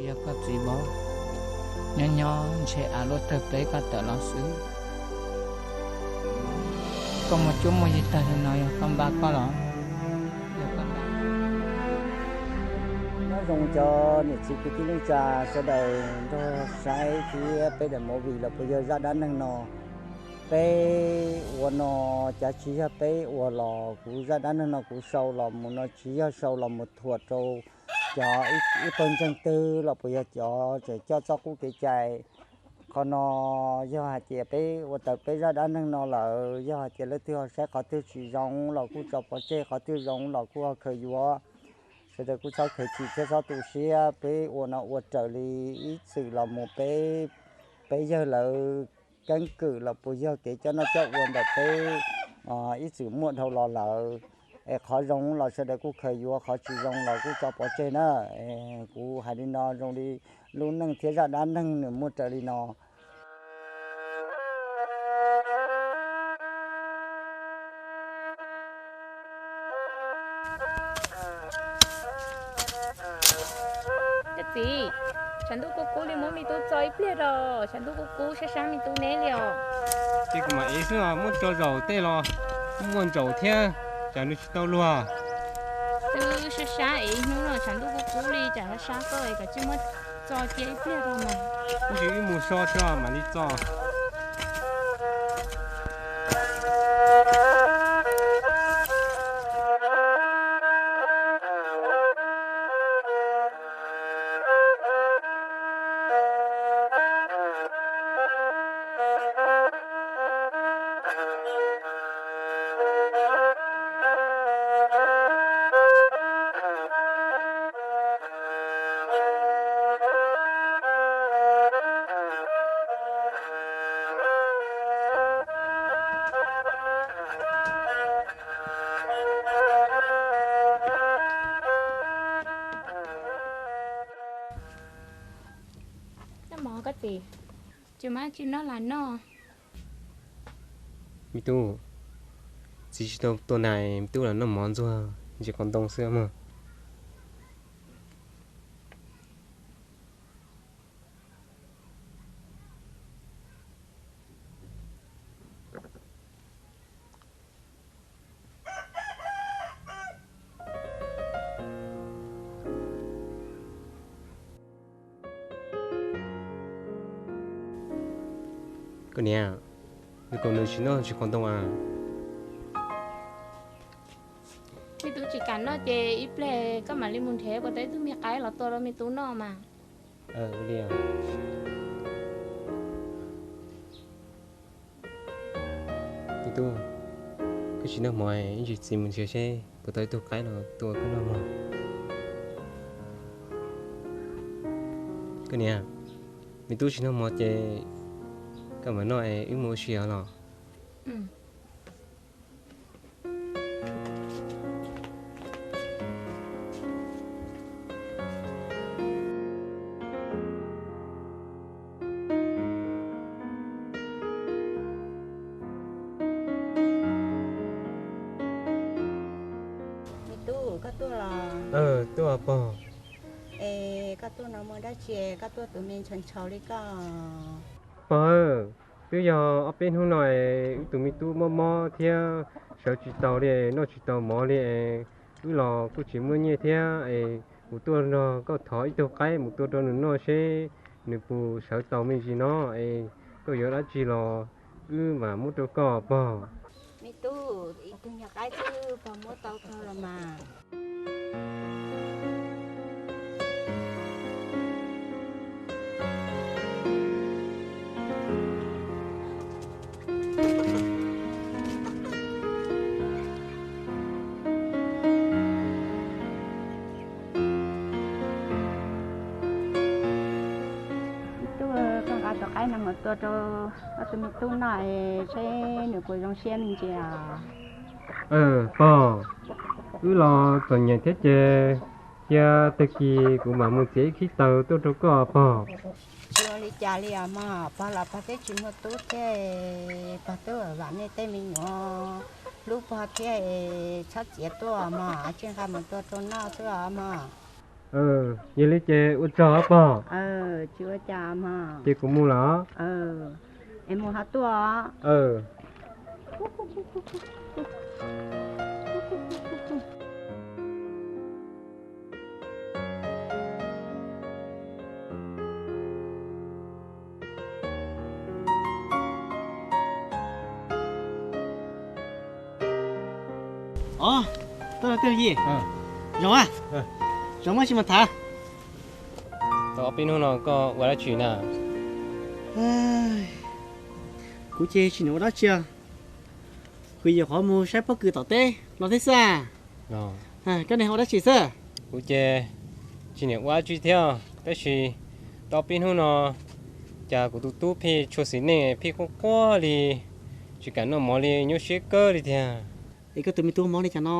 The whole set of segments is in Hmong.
Yog koj txiv vauv, nyob nyob ntshe av luaj tawg peb koj tawm los xwb. Koj muaj cuab muaj yig tag li no yog koj npaj koj los? Nyob zoo cov niam txiv kwv tij neej tsa sawv daws nrog saib thiab peb daim movie los puas yog zaj dab neeg no. Peb ua no, cav tsis yog peb ua los kuv zaj dab neeg no kuv sau los mus no tsis yog sau los mus thuam rau cov ib pawg ntseeg twg los puas yog cov tseem coj txoj qub kev cai. Qhov no yog hais tias peb ua tau peb zaj dab neeg no lawm, yog hais tias leej twg ho saib qhov twg tsis zoo los kuj tso pov tseg, qhov twg zoo los kuj ho khaws yuav. Sawv daws kuj txhob khaws chim thiab txhob tu siab, peb ua no ua raws li ib txwm los mus peb, peb yawg lawv keeb kwm los puas yog kev coj noj coj ua ntawm peb ib txwm muaj dhau los lawm. Es qhov zoo los sawv daws kuj khaws yuav, qhov tsis zoo los kuj tso pov tseg na. Kuv hais li no zoo li lub neej thiab zaj dab neeg nws muaj raws li no. Koj txiv, tshav ntuj kub kub li, muab me tub txo ib pliag rau, tshav ntuj kub kub sab sab me tub neb li os. Ces kuv mam ev xwb os, muab tso zaum tej los muaj ntsaum thiab, tsam nws tsis tau luag. Twb sab sab ev ib hnub los tshav ntuj kub kub li, tsam sab sab koj es koj tsis muab txo cia ib pliag rau mas. Tab sis wb mus so tso mam li txo. Noj mov koj txiv, tsis muaj dab tsi noj los noj. Me tub, txiv tsis tau tua nas, me tub los noj mov ntxuag ntsis qos ntoo xwb mog. Koj niam, nws kom nws tsis noj ntsis qos ntoo a? Me tub tsis kam noj ces ib pliag koj mam li mus nrhiav puas tau ib tug me qaib los tua rau me tub noj mas. Me tub, koj tsis noj mov, ib ntsis txiv mus nrhiav seb puas tau ib tug qaib los tua koj noj mog. Koj niam, me tub tsis noj mov ces koj mam noj es wb mus ua si os los. Me tub, koj tuaj los? Tuaj pog. Es koj tuaj no muaj dab tsi koj tuaj tus me ntshaus ntshaus li koj? Pog, twb yog ob peb hnub no es wb tus me tub mob mob thiab sawv tsis taus li, noj tsis tau mov li es wb los kuj tsis muaj nyiaj thiab es kuv tuaj nrog koj thov ib tug qaib mus tua rau nws noj seb nws puas sawv tau me ntsis no es koj yuav dab tsi los wb mam muab rau koj pog. Me tub, ib tug nyuag qaib xwb pog muab tau kawg los mas. Tub, koj nqa tus qaib no mus tua rau koj tus me tub noj es seb nws puas zoo siab me ntsis os. Pog, wb los txom nyem thiab ces cia tag kis kuv mam mus txiav ib khib taws tuaj rau koj pog. Tsis ua li cas li os mog, pog los pog twb tsis muaj tub thiab, pog twb vam nej tej me nyuam hlub pog thiab, txhob txiav tuaj mog, tsij nqa mus tua rau noj xwb os mog. Yog li ces ua tsaug pog. Ces kuv mus lawm. Es mus ho tuaj. Os, tij laug Yim, zoo, zoo maj tsis mas tham. Tau ob peb hnub no koj ua dab tsi na? Kuv ces tsis ua dab tsi, kuv nyuam qhuav mus saib pob kws tom teb los thiab xwb. Koj ne ua dab tsi xwb? Kuv ces tsis niam ua dab tsi thiab, tab sis tau ob peb hnub no cas kuv tus tub pheej tshua xis neej pheej quaj quaj li, tsis kam noj mov li, nyuaj siab kawg li tiag. Es koj tus me tub mob li cas no?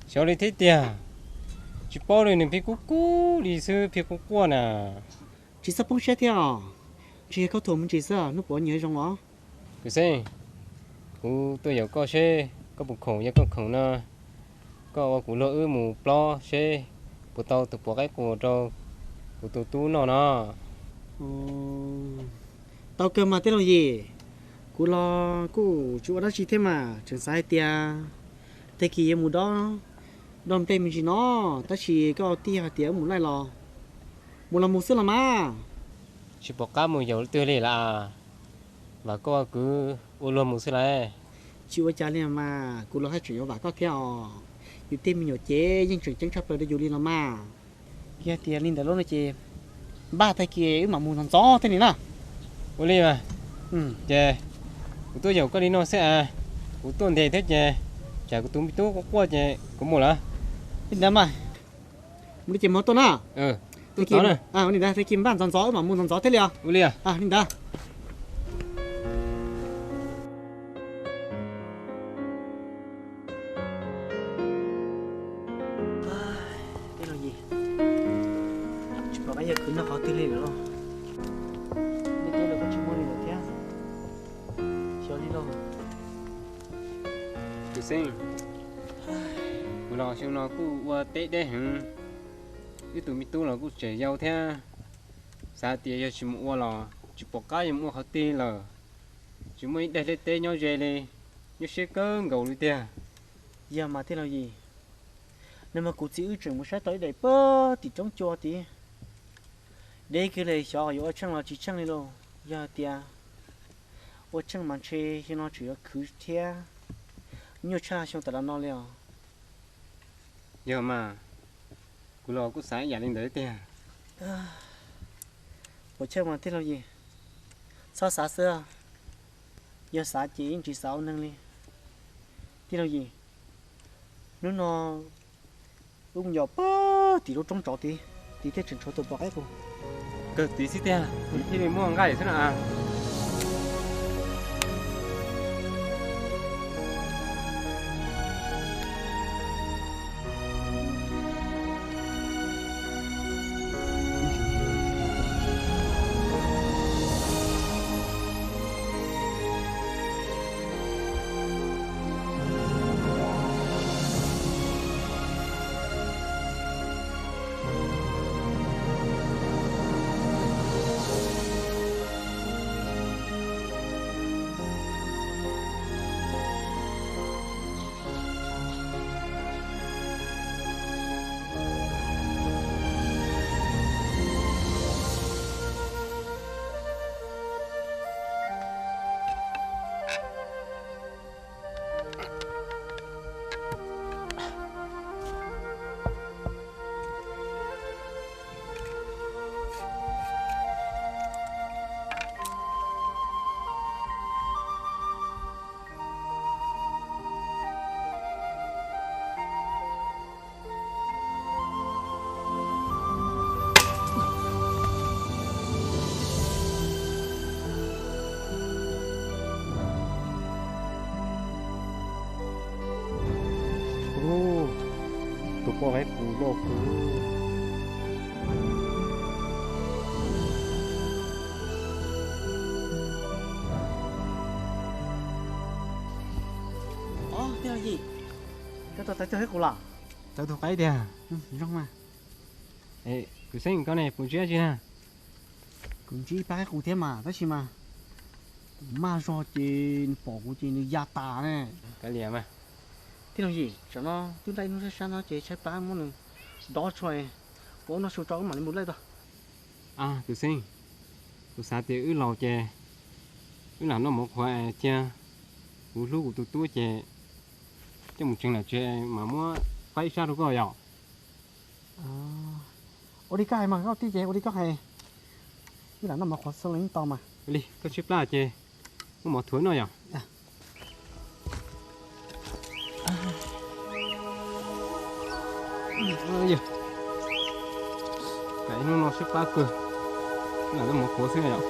Xyov li thiab tiag, tsis paub li, nws pheej kub kub li xwb, pheej quaj quaj na. Tsis txhob poob siab thiab os, ntshe yog koj thuam me ntsis xwb, hnub puav nyias zoo los. Kwv Xeeb, kuv tuaj yaum koj seb koj puas khoom, yog koj khoom no koj ua kuv luag wb mus plob seb puas tau tus puav qaib qus rau kuv tus tub noj no. Tau kawg mas tij laug Yim, kuv los kuj tsis ua dab tsi thiab mas tseem xav hais tias tag kis yuav mus dob, dob nplej me ntsis no, tab sis koj tij hais tias wb mus laij los, mus los mus xwb los mas. Tsis pom qab mus yaum leej twg li lawm, vam koj ua kwv ua luag mus xwb lauj. Tsis ua cas li mas, kuv los haj tseem yuav vam koj thiab os. Yus tej me nyuam ces yeej tseem ceeb tshaj plaws rau yus li los mas. Yog tias li ntawd lub no ces npaj tag kis wb mam mus ntxov ntxov thiab ni na. Ua li mas, ces kuv tuaj yaum koj li no xwb as, kuv tuaj ntev thiab ces cas kuv tus me tub quaj quaj ces kuv mus lawm. Li ntawd mas, mus li ces mus tau na. Ua li ntawd tag kis npaj ntxov ntxov wb mam mus ntxov ntxov thiab li os. Ua li. Li ntawd. Tij laug Yim, tsis pom qab yog khwv noj qhov twg li lawm los. Ntiaj teb no kuj tsis muaj li lawm thiab. Xyov li lauj. Kwv Xeeb, kuv los xyoo no kuj ua teb deb heev, wb tus me tub los kuj tseem yau thiab. Xav tias yog tsis mus ua los tsis pom qab yuav mus ua qhov twg lawm. Tsis muaj ib daim liaj teb nyob ze li, nyuaj siab kawg nkaus li tiag. Yog mas tij laug Yim, nag hmo kuv txiv wb tseem mus saib tau ib daim puag tim roob cua tid. Deb kiag li xyov yuav ua tsheej los tsis tsheej li lauj. Yog hais tias ua tsheej mas ntshe xyoo no tseem yuav khwv thiab, nyuaj tshaj xyoo tas los no li os. Yog mas, kuv los kuj xav ib yam li ntawd tiag. Ua tsheej mas tij laug Yim, txhob xav xwb, yog xav ces yeej tsis xav ua neeg li. Tij laug Yim, hnub no wb mus yos puag tim lub roob tsov tid, tid thiaj tseem tshuav tus pom qaib qus. Kawg tid xwb tiag, tid thiaj li muaj nqaij xwb na. Tus poj qaib qus loj kawg. Os, tij laug Yim, koj tau tawv tug qaib qus los? Tawv tug qaib tiag, zoo mas. Kuv xeeb, koj ne puas ntsib dab tsi na? Kuv ntsib pab qus thiab mas, tab sis mas kuv maj zog ces nws pom kuv ces nws ya tas ne. Kav liam mas. Tij Looj Yim, tsam no twb nraj ib hnub sab sab no ces tshaib plab muab nws dob tso, ua ub noj su tso wb mam li mus laij tau. Kuv xeeb, kuv xav tias wb laus ces wb lam noj mov qhuav cia kuv hlub kuv tus tub ces coj mus tsev lawm tsev mas muab faib ib sab rau koj yom. Ua li koj hais mas, koj tij ces ua li koj hais. Wb lam noj mov qhuav xwb los yeej tau mas. Ua li koj tshaib plab ces muab mov thuav noj yom. Ib hnub no tshaib plab kawg, wb lam noj mov qhuav xwb yom.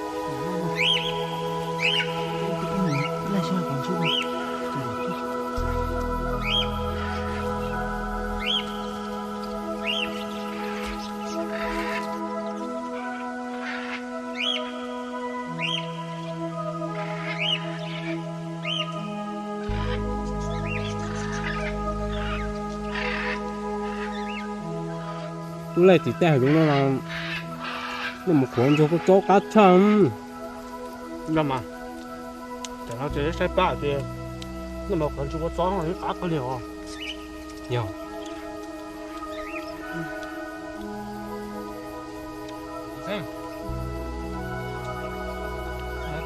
Tub Laij, tim tej hav zoov no los noj mov qhuav ntsuag kua txob qab tshaj. Yog mas, tam no ces saib pab tias noj mov qhuav ntsuag kua txob qab kawg li os. Yog.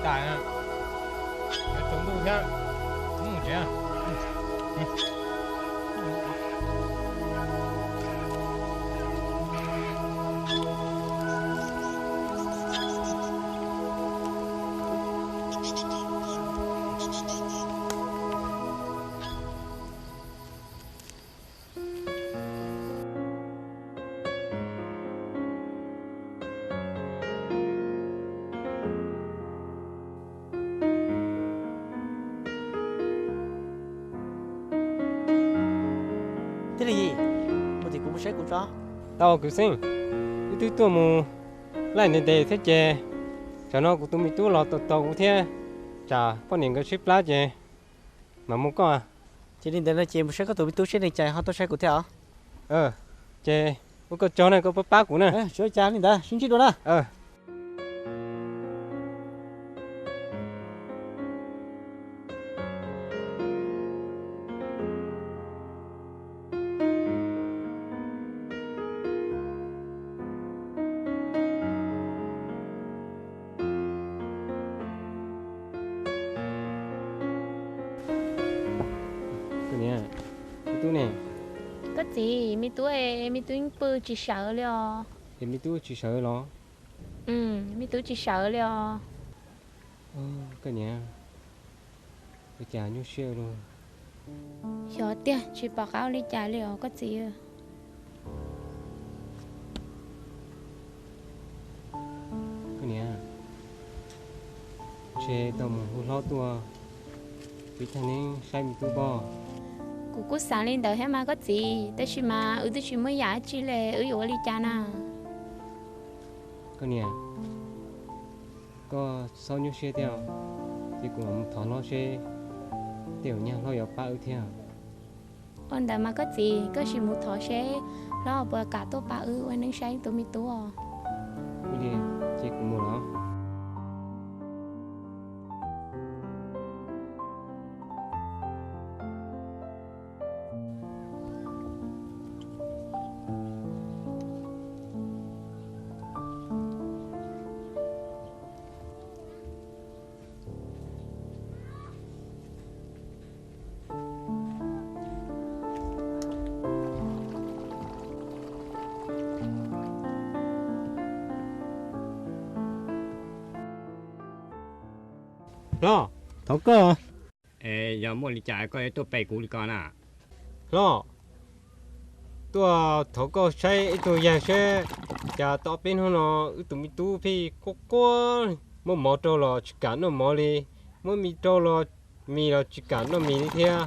Tais, yuav tsaus ntuj thiab, mus tsev. Tij Laij Yim, ua tim kuv mus saib kuv tso. Tau, kuv xeeb, wb twb tuaj mus laij ntev ntev thiab ces tsam no kuv tus me tub los tau tau kuv thiab, tsam poj niam nkawd tshaib plab ces mam mus koj. Ces li ntawd no ces mus saib koj tus me tub seb nws cas ho tuaj saib kuv thiab os. Ces ua koj tsaug na, koj pab pab kuv na. Tsis ua cas, li ntawd sib ntsib dua na. Koj niam, me tub ne? Koj txiv, me tub, me tub pw tsis sawv li os. Es me tub tsis sawv los? Me tub tsis sawv li os. Koj niam, ua cas nyuaj siab luaj? Xyov tiag, tsis pom qab ua li cas li os koj txiv. Koj niam, ntshe tau mus hu hlob tuaj, peb thiaj li saib me tub pob. Kuv kuj xav li ntawd thiab mas koj txiv, tab sis mas wb twb tsis muaj yam dab tsi li, wb yuav ua li cas na? Koj niam, koj txhob nyuaj siab thiab, ces kuv mam mus thov hlob seb tej zaum nyaj hlob yuav pab wb thiab. Ua ntawd mas koj txiv, koj sim mus thov seb hlob puas kam tuaj pab wb ua neej saib tus me tub os. Ua li, ces kuv mus los. Hlob, thov koj. Es yog muaj li cas koj yuav tuaj pe kuv li ko na? Hlob, tuaj thov koj saib ib tug yaig seb, cas tau peb hnub no wb tus me tub pheej quaj quaj, muab mov rau los tsis kam noj mov li, muab mis rau los mis los tsis kam noj mis li thiab.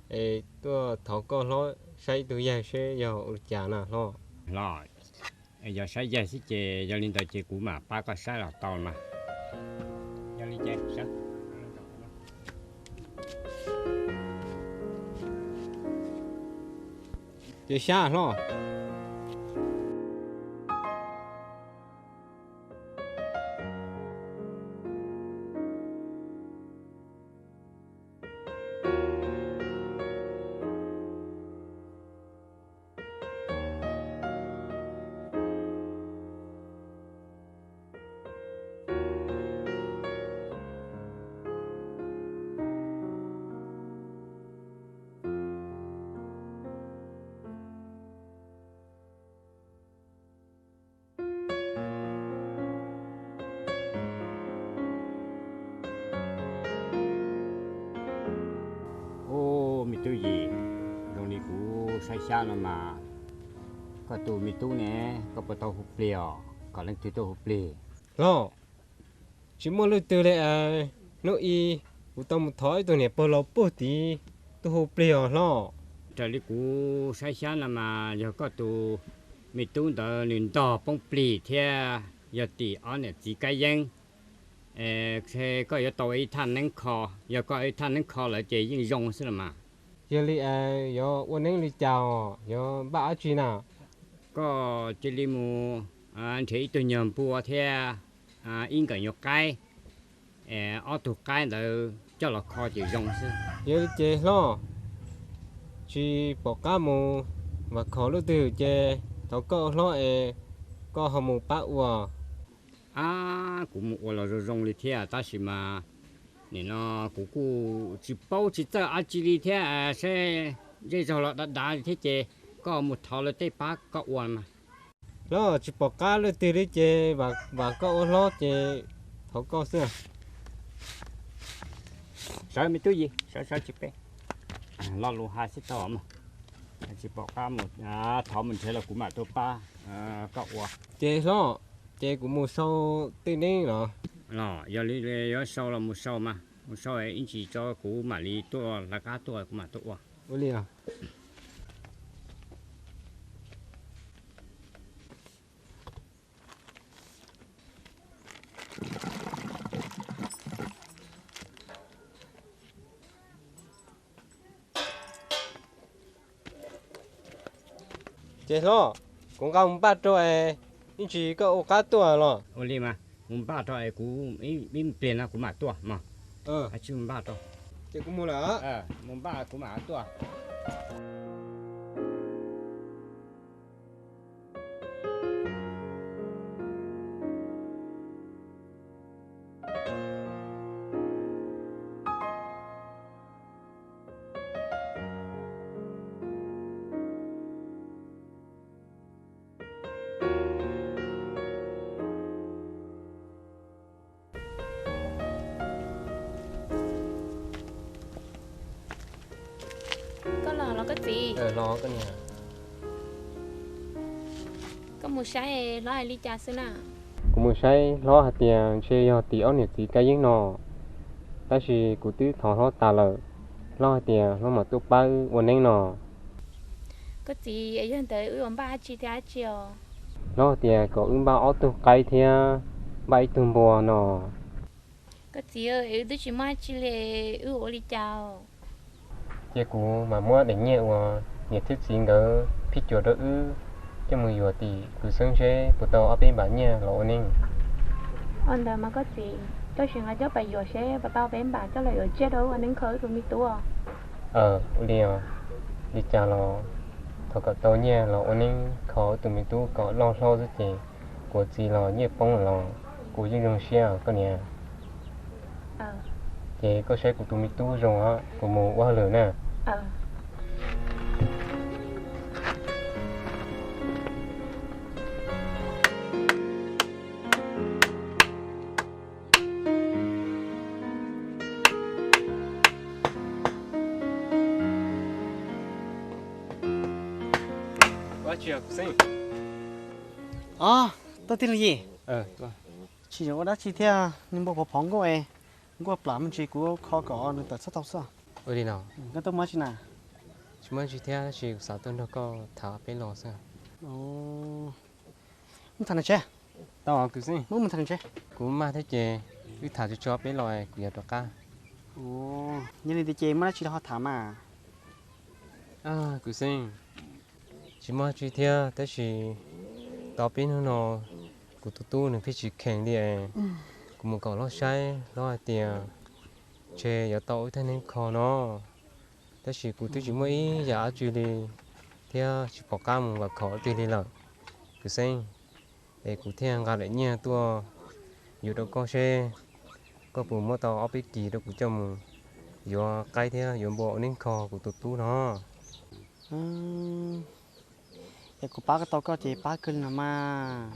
Es tuaj thov koj hlob saib ib tug yaig seb yog ua li cas na hlob. Hlob, yog saib yaig xwb ces yog li ntawd ces kuv mam pab koj saib los tau mas. Yog li ces, ces sab hlob. Xyab no mas koj tus me tub ne, koj puas tau hu plig os? Kom leej twg tuaj hu plig? Hlob, tsis muaj leej twg li es, hnub i kuv tau mus thov ib tug niam pog laus puag tid tuaj hu plig os hlob. Raws li kuv saib xyab no mas yog koj tus me tub ntawd nws ntog poob plig thiab yog tim ob niam txiv kab yeeb. Koj yuav tau ib thaj neeb kho, yog koj ib thaj neeb kho lawm ces yeej zoo xwb los mas. Yog li es yuav ua neeb li cas, yuav npaj dab tsi na? Koj cia li mus nrhiav ib tug nyuag npua thiab ib nkawm nyuag qaib, ob tug qaib ntawd coj los kho ces zoo xwb. Yog li ces hlob, tsis pom qab mus vam khom leej twg ces thov koj ua hlob es koj ho mus pab ua. Ab, kuv mus ua los zoo zoo li thiab tab sis mas nim no kuv kuj tsis paub tsis txawj dab tsi li thiab, saib zej zog los dav dav li thiab ces koj mus thov lawv tej pab koj ua mas. Hlob, tsis pom qab leej twg li ces vam koj ua hlob ces thov koj xwb. Sawv me tub yig, sawv sawv tsis peb, lo lus hais xwb tau mas. Tsis pom qab, thov mus nrhiav los kuv mam tuaj pab koj ua. Ces hlob, ces kuv mus sau tej neeb los? Los yog li yuav sau los mus sau mas, mus sau ib ntsis tso kuv mam li tuaj lawv qab tuaj kuv mam tuaj ua. Ua li os. Ces hlob, kuv nqa mus npaj rau es ib ntsis koj ua qab tuaj los? Ua li mas, mus npaj rau es kuv ib pliag no kuv mam tuaj mog. Mus npaj rau. Ces kuv mus lawm. Mus npaj kuv mam tuaj. Koj los los koj txiv? Koj mus saib hlob hais li cas xwb na? Kuv mus saib hlob hais tias ntshe yog tim ob niam txiv kab yeeb no, tab sis kuv twb thov hlob tas lawm. Hlob hais tias hlob mam tuaj pab wb ua neeb no. Koj txiv, yog ntawd wb yuav npaj dab tsi thiab dab tsi os? Hlob hais tias kom wb npaj ob tug qaib thiab npaj ib tug npua no. Koj txiv, wb twb tsis muaj dab tsi li, wb ua li cas? Ces kuv mam muab daim nyiaj uas niam thiab txiv nkawd phij cuam rau wb coj mus yuav tim kwv xeeb seb puas tau ob peb npam nyiaj los ua neeb. Ua ntawd mas koj txiv, koj sim nqa coj pais yuav seb puas tau peb npam coj los yuav tsiaj rau wb ua neeb kho wb tus me tub. Aw, ua li os. Li cas los thov kom tau nyiaj los ua neeb kho wb tus me tub kom loj hlob xwb ces kuv txiv los nyiaj poob los kuv yeej zoo siab koj niam. Ces koj saib kuv tus me tub zoo os, kuv mus ua hauj lwm na. Os, tau tij laug Yim. Tsis yuav ua dab tsi thiab, nws npau phov phov nkuaj, nkuaj plam me ntsis kuv kho kom nws tawm txhob tau xwb. Ua li no. Koj tuaj muaj dab tsi na? Tsis muaj dab tsi thiab, tab sis kuv xav tuaj nrog koj tham peb los xwb. Mus tham nws tsev. Tau kwv xeeb. Mus tham nws tsev. Kuv maj thiab ces wb tham tso tso peb los kuv yuav rov qab. Yog li tias ces muaj dab tsi los ho tham mas. Kwv xeeb, tsis muaj dab tsi thiab tab sis tau peb hnub no kuv tus tub nws pheej tsis kheev li es kuv mus kom hlob saib, hlob hais tias ntshe yuav tau ib thaj neeb kho no, tab sis kuv twb tsis muaj ib yam dab tsi li thiab tsis pom qab mus vam khom twg li lawm. Kwv xeeb, es kuv thiaj nqa daim nyiaj tuaj yuav rau koj seb koj puas muab tau ob peb kis rau kuv coj mus yuav qaib thiab yuav npua ua neeb kho kuv tus tub no. Es kuv pab tau koj ces pab kawg li no mas.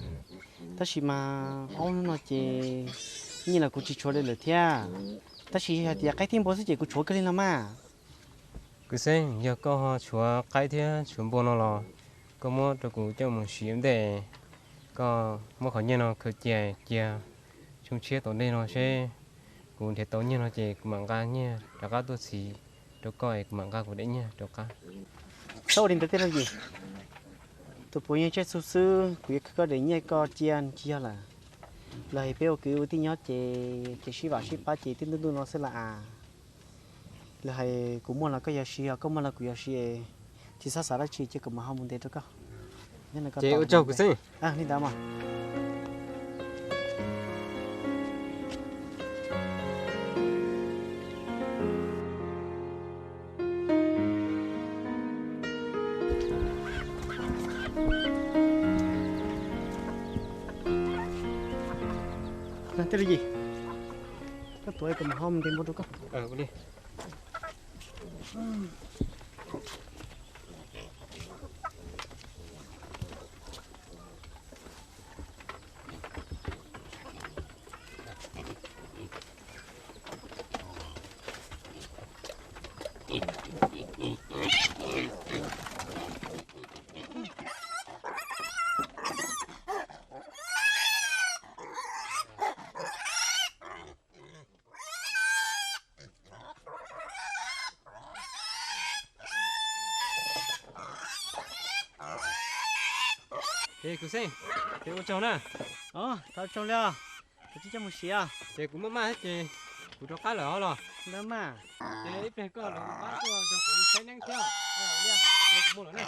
Tab sis mas ob hnub no ces nyiaj los kuv tsis tshuav li lawm thiab. Tab sis yog hais tias qaib thiab npua xwb ces kuv tshuav kawg li no mas. Kwv Xeeb, yog koj ho tshuav qaib thiab tshuav npua no los koj muab rau kuv coj mus siv ua ntej. Koj muab qhov nyiaj no khaws cia cia tshooj tshiab tom ntej no seb kuv nrhiav tau nyiaj no ces kuv mam nqa nyiaj rov qab tuaj txhiv rau koj es kuv mam nqa kuv daim nyiaj rov qab. Txhob ua li ntawd thiab Looj Yim. Tus puav yeej tsheej txhua xwb, kuv yuav khaws koj daim nyiaj koj cia tsis yog lawm. Lawv hais peb ua kwv ua tij nyob ces kev sib vam sib pab ces twb ntuj ntuj no xwb las as. Lawv hais kuv muaj los koj yuav siv, koj muaj los kuv yuav siv. Tsis txhob xav dab tsi, cia kuv mam ho mus ntes rau koj. Ces ua tsaug Kwv Xeeb. Li ntawd mas. Koj tuav kuv mam ho mus ntes npua rau koj. Ces Kwv Xeeb, ces ua tsaug na. Thov tsaug li os, kuv tsis coj mus siv. Ces kuv maj maj thiab ces kuv rov qab lawm os los. Ntawd mas. Ces ib pliag koj los pab tuaj nrog kuv saib neeb thiab. Ces kuv mus lawm na.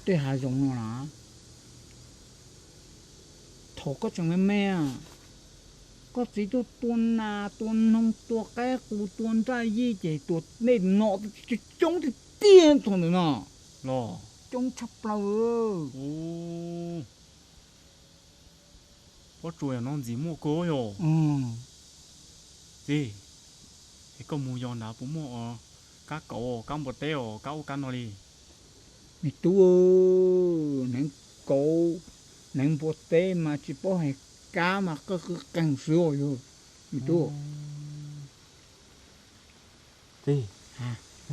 Tej hav zoov no na, thaum koj tseem me me, koj txiv tuaj tua nas tua noog tua qaib qus tua nraj yij ces tua nej no coob tiag tiag thaum ntawd no. Coob tshaj plaws. Pob tsuas yog no ntxim muaj kawg yog. Txiv, es koj mus yos nrad puas muaj kab kauv, kab npua teb os, kab ub kab no li? Me tub, hneev kauv, hneev npua teb mas tsis paub hais, kab mas qawj qw qeeg xwb os yog me tub. Txiv,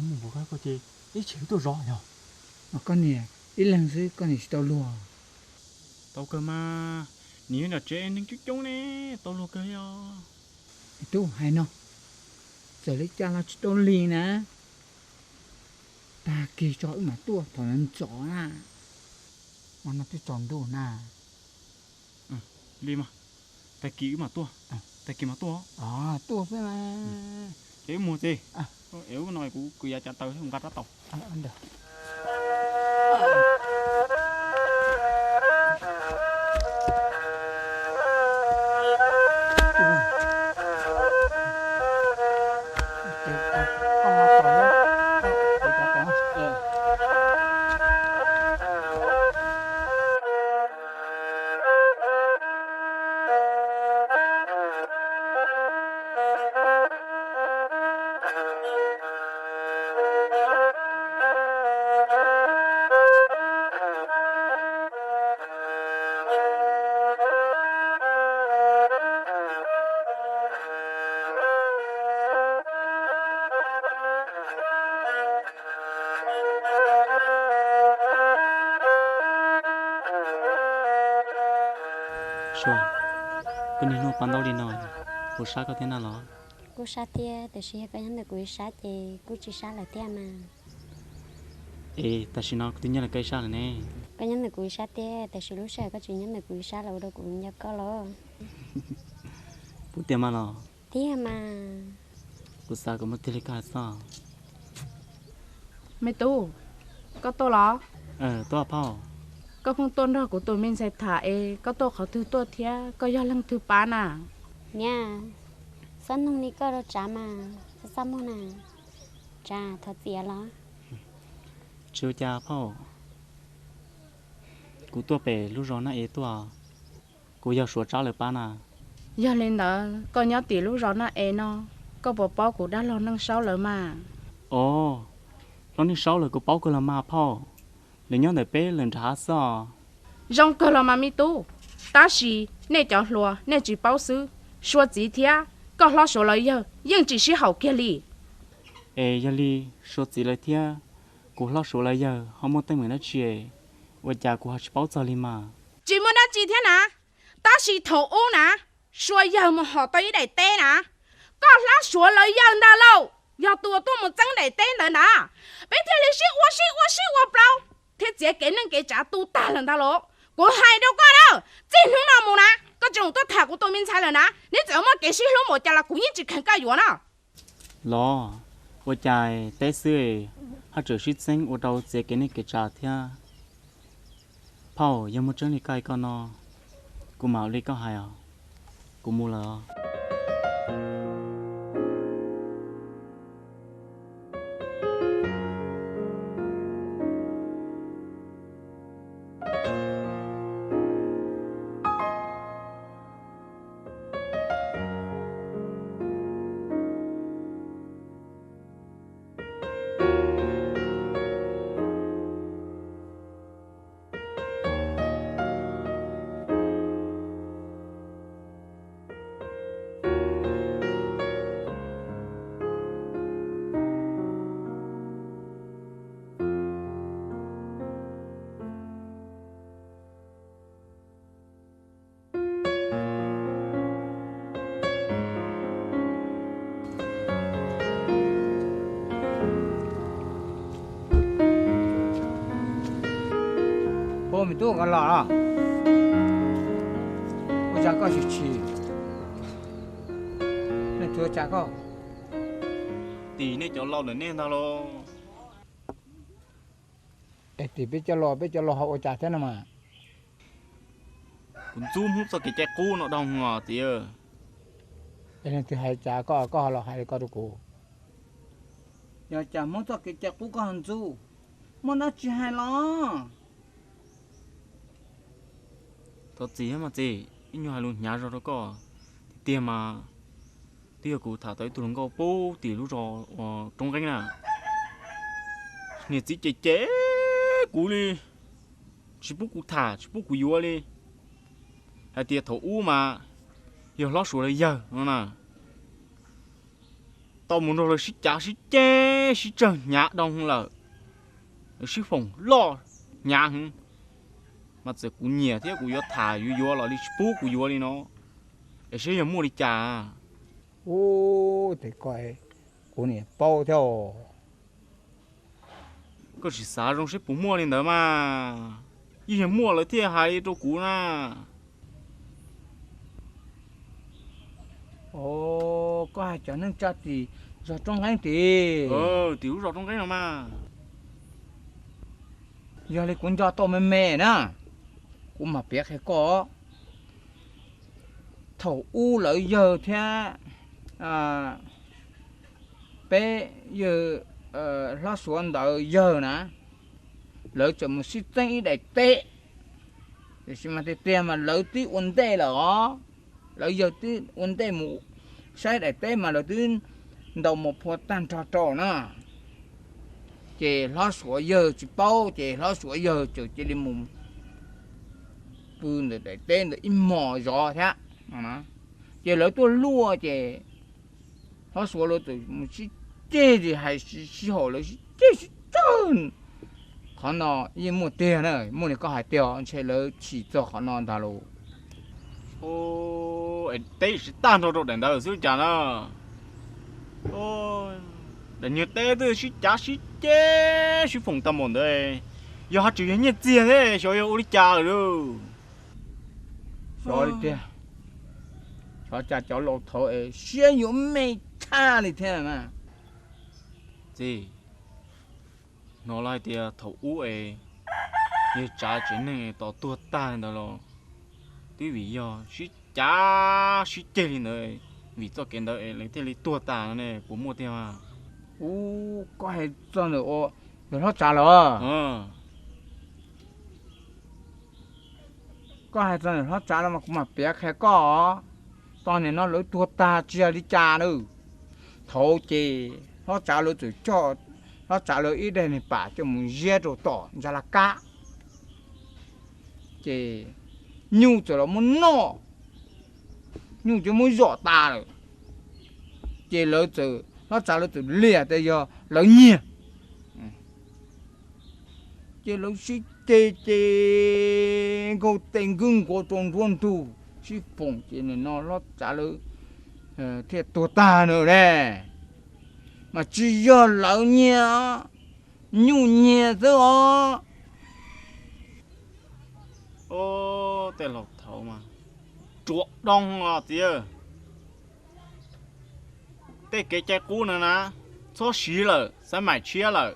mus npua kab koj ces ib txhia tuaj zov yog. Koj niam ib leeg xwb koj niam tsis tau luag? Tau kawg mas, nim nyob nram tsev neeg coob coob ne, tau luag kawg li os. Me tub hais no, txawm li cas los tsis tau li na. Tag kis tso wb mam tuaj thaum ntxov na. Mas no twb tsaus ntuj na. Li mas, tag kis wb mam tuaj, tag kis mam tuaj. Tuaj xwb na. Ces wb mus txiv, es wb no kuv kwv yav cav taws nqa rab taus. Suav, koj niaj hnub pab ntaub li no, puas sab koj thiab na los? Kuj sab thiab, tiam sis yog koj nyob ntawm kuv ib sab ces kuj tsis sab lawm thiab mas. Es tam sim no kuv twb nyob ntawm koj ib sab lawm ne. Koj nyob ntawm kuv ib sab thiab, tiam sis lub sij hawm koj tsis nyob ntawm kuv ib sab los ua rau kuv nco koj los. Puas tiag mas los? Tiag mas. Kuv xav kom muaj tiag li koj hais xwb. Me tub, koj tuaj los? Tuaj phauj. Koj pheej tuaj nrog kuv tus me ntxhais tham es koj tuaj qhov twg tuaj thiab koj yog leej twg pab na? Niam, xob noog li koj rau Tsav mas, txaj muag na. Tsav, thov txiv los? Tsis ua cas phauj, kuv tuaj pem lub zos Naj Es tuaj, kuv yog Suav Tsab lawv pab na. Yog li ntawd koj nyob tim lub zos Naj Es no, koj puas paub kuv dab laug Neej Saub lawv mas? Os, hlob Neej Saub lawv kuv paub kawg los mas phauj, lawv nyob ntawm peb lawm nram hav xwb os. Zoo kawg los mas me tub, tab sis nej cov hluas nej tsis paub xwb, Sua txiv thiab koj hlob Suav lawv yawg yeej tsis sib haum kiag li. Es yog li Sua txiv lawv thiab kuv hlob Suav lawv yawg ho muaj teeb meem dab tsi, ua cas kuv ho tsis paub txog li mas? Tsis muaj dab tsi thiab na, tab sis thaum ub na, Sua yawg mus hom tau ib daim teb na, koj hlob Suav lawv yawg ntag lauj, yog tus uas tuaj mus txeeb daim teb ntawd ntag, peb thiaj li sib ua sib ua sib ua plaub thiab txiav kev neej kev tsav tu tag lawm ntag lauj. Kuv hais rau koj na, txij hnub no mus na, koj tsis mus tuaj tham kuv tus me ntxhais lawm na, neb txawm muaj kev sib hlub mus cas los kuv yeej tsis kheev koj yuav na. Los, ua cas teb xwb haj tseem sib txeeb ua rau txiav kev neej kev tsav thiab. Phauj, yog muaj tseeb li koj hais koj no, kuv mam li koj hais os, kuv mus lawm os. Ua me tub, koj los los? Ua cas koj chim chim? Nej tuav cas koj? Tim nej cov laus ntawm nej ntag lauj. Es tim peb cov laus, peb cov laus ho ua cas thiab no mas? Kuv ntxub Hmoob txoj kev cai qub no dhau os txiv. Es leej twg hais cas koj, koj ho los hais li ko rau kuv? Yog cas Hmoob txoj kev cai qub koj ho ntxub? Muaj dab tsi hais los? Thov txim mas txiv, ib nyuag hais lus hnyav zog rau koj. Tiag tiag mas twb yog kuv tham tau ib tug hluas nkauj pub tim lub zos uas Roob Nqeeb na. Niam txiv cem cem kuv li, tsis pub kuv tham tsis pub kuv yuav li. Hais tias thaum ub mas yog hlob Suav lawv yawg no na, tau mus nrog lawv sib cav sib ceg sib tsawg hnyav dhau lawm, sib foom loj hnyav heev. Mas txawm kuv nyiam thiab kuv yuav tham yuav yuav los li tsis pub kuv yuav li no, es saib yog muaj li cas. Ub, tes ko, kuv niam paub thiab os. Koj sim xav zoo seb puas muaj li ntawd mas, yeej yog muaj lawv thiaj hais li rau kuv na. Os, koj hais cov neej tsa tim zos Roob Nqeeb tim? Tim lub zos Roob Nqeeb no mas. Yog li kuv nco tau me me na, kuv mam piav qhia koj. Thaum ub lawv yawg thiab peb yawg, hlob Suav ntawd yawg na, lawv txawm mus sib txeeb ib daim teb. Tiam sis mas tiag tiag mas lawv twb ua ntej lawm os. Lawv yawg twb ua ntej mus saib daim teb mas lawv twb ntaus mus phua tag nrho rau na. Ces hlob Suav yawg tsis paub ces hlob Suav yawg txawm cia li mus pw ntawm daim teb ntawd ib hmos zov thiab. Ces lawv tuaj luaj ces hlob Suav lawv txawm mus sib ceg, hais sib haum lawv sib ceg sib tsawg. Qhov no yeej muaj tiag na, muaj li koj hais tiag, ntshe lawv chim txog qhov no ntag lauj. Teb sib tag nrho rau daim ntawd xwb cas na. Daim niag teb twb sib cav sib ceg sib foom tag npaum ntawd, yog haj tseem yog nyiaj txiag thiab xyov yog ua li cas lawm. Xyov li tiag, xyov cas cov laus thaud es siab yuav me tshaj li thiab na. Txiv, Hnov lawv hais tias thaum ub es yawg Tsav tsev neeg es tos tuag tag li ntawd los twb vim yog sib cav sib ceg li ntawd, vim txoj kev ntawd es lawv thiaj li tuag tag no ne, puas muaj tiag? Ub, koj hais txog ntawm yawg hlob Tsav lawm. Koj hais txog ntawm hlob Tsav no mas kuv mam piav qhia koj. Txoj niag no lawv tuag tag tsis yog li cas na. Thaum ces hlob Tsav lawv txawm coj hlob Tsav lawv ib daim niag pam coj mus ziab rau tom ntsa laj kab. Ces nyuj txawm los muab noj, nyuj coj muab zom tas lawm. Ces lawv txawm, hlob Tsav lawv txawm liam tias yog lawv nyiag. Ces lawv sib ceg ces nkaug tes nkwj nkuav rau nruab ntug sib foom ces nim no hlob Tsav lawv thiaj tuag tag na ne. Mas tsis yog lawv nyiag, nyuj nyiag xwb os. Tej laus thaud mas ruam doo os txiv. Tej kev cai qub no na, txhob siv lawm, xav maim tshiab lawm,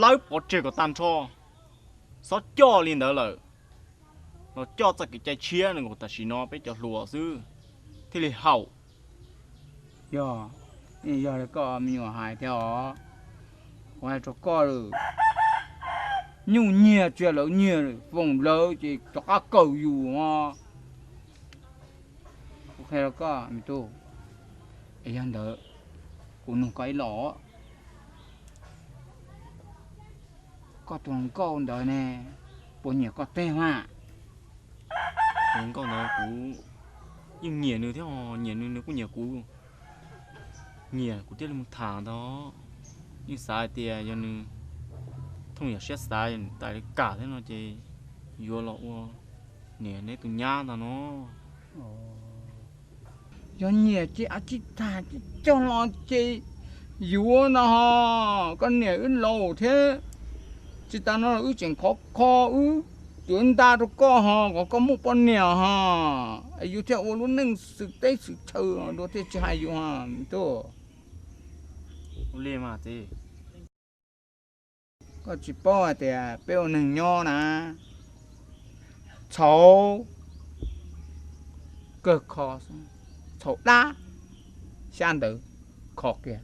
lawb pov tseg kom tag nrho. Txhob coj li ntawd lawm, los coj txoj kev cai tshiab nkaus tam sim no peb cov hluas xwb thiaj li haum. Yog, yog li koj me nyuam hais thiab os. Kuv hais rau koj lawm, nyuj nyiag tsis yog lawv nyiag, foom lawv ces rov qab kawm yus os. Kuv qhia rau koj me tub, es yog ntawd kuv nug koj ib los, koj tus hluas nkauj ntawd ne puas nyiam koj teb mas? Tus hluas nkauj ntawd kuv yeej nyiam nws thiab, nyiam nws nws kuj nyiam kuv. Nyiam kuv thiaj li mus tham ntag. Yeej xav hais tias yog nws thooj yam siab xav, nws txawm li kam thiab no ces yuav los ua niam neb tus nyab ntag no. Yog nyiam ces a tsij tham tsij cog los ces yuav ntag ho. Koj niam wb laus thiab, tsis tas no los wb tseem khov kho, wb tuav ntaj rau koj ho kom koj muaj poj niam ho, es yus thiaj ua lub neej xwm teb xwm chaw dua thiaj tsis hais yus ho. Tub, koj tsis paub hais tias peb ua neeg nyob na, txhaum kawg kho, txhaum dab xyab ntawv kho kiag,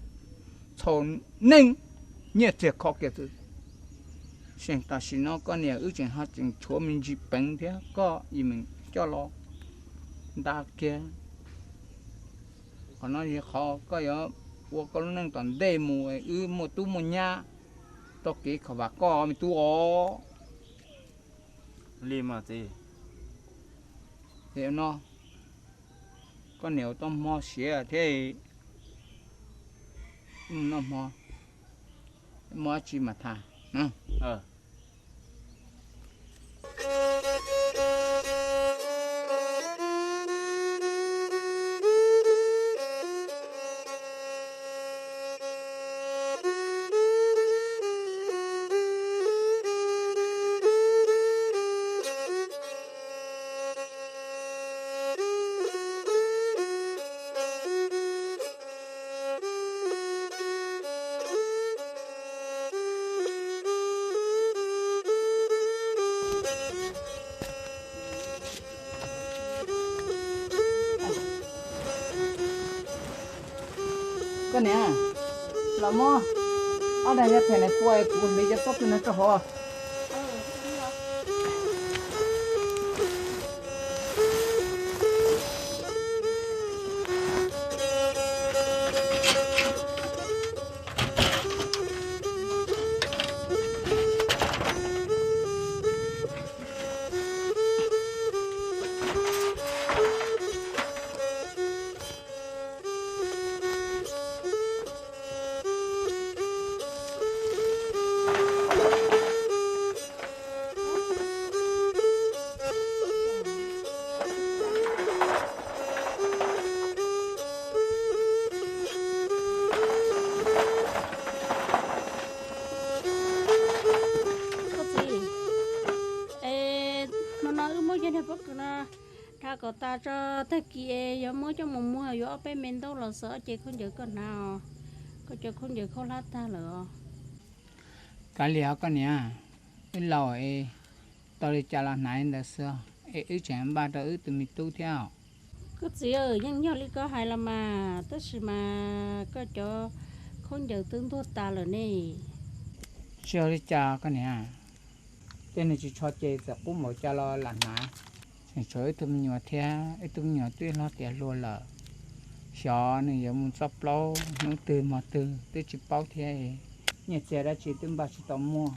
txhaum neej nyiaj txiag kho kiag xwb. Seem tam sim no koj niam wb tseem ho tseem tshuav me ntsis peev thiab koj yim meem coj los nta kiag. Qhov no yog qhov koj yuav ua koj lub neej tom ntej mus, wb muaj tub muaj nyab tau kev khaum vam koj me tub os. Li mas txiv, no koj niam ua tau hmo siav thiab, noj hmo, muaj dab tsi mas tham. Koj niam, los muab ob daim yog them na pua, kuv hliv cov pob kws no rau hauv. Koj txiv, es hmo no wb muab cov niag pob kws no dhau kom tas tso, tag kis es yog muab coj mus muag yuav ob peb me ntaub los xaws ob ce khaub ncaws koj hnav os. Koj cov khaub ncaws khaub hlab tag lawm os. Kav liam os koj niam, wb laus es tau li cas los hnav li ntawd xwb, es wb tseem npaj rau wb tus me tub thiab os. Koj txiv, yeej yog li koj hais los mas, tab sis mas koj cov khaub ncaws twb ntuag tas lawm ne. Tsis ua li cas koj niam, tej nws tsis tsho ces txawm qub npaum cas los lam hnav. Tseem tshuav wb tug me nyuam thiab, wb tug me nyuam twb hlob tiav hluas lawm, xyov nws yuav mus txoj plaub hnub twg hmo twg twb tsis paub thiab. Nyiaj txiag dab tsi twb npaj tsis tau muaj,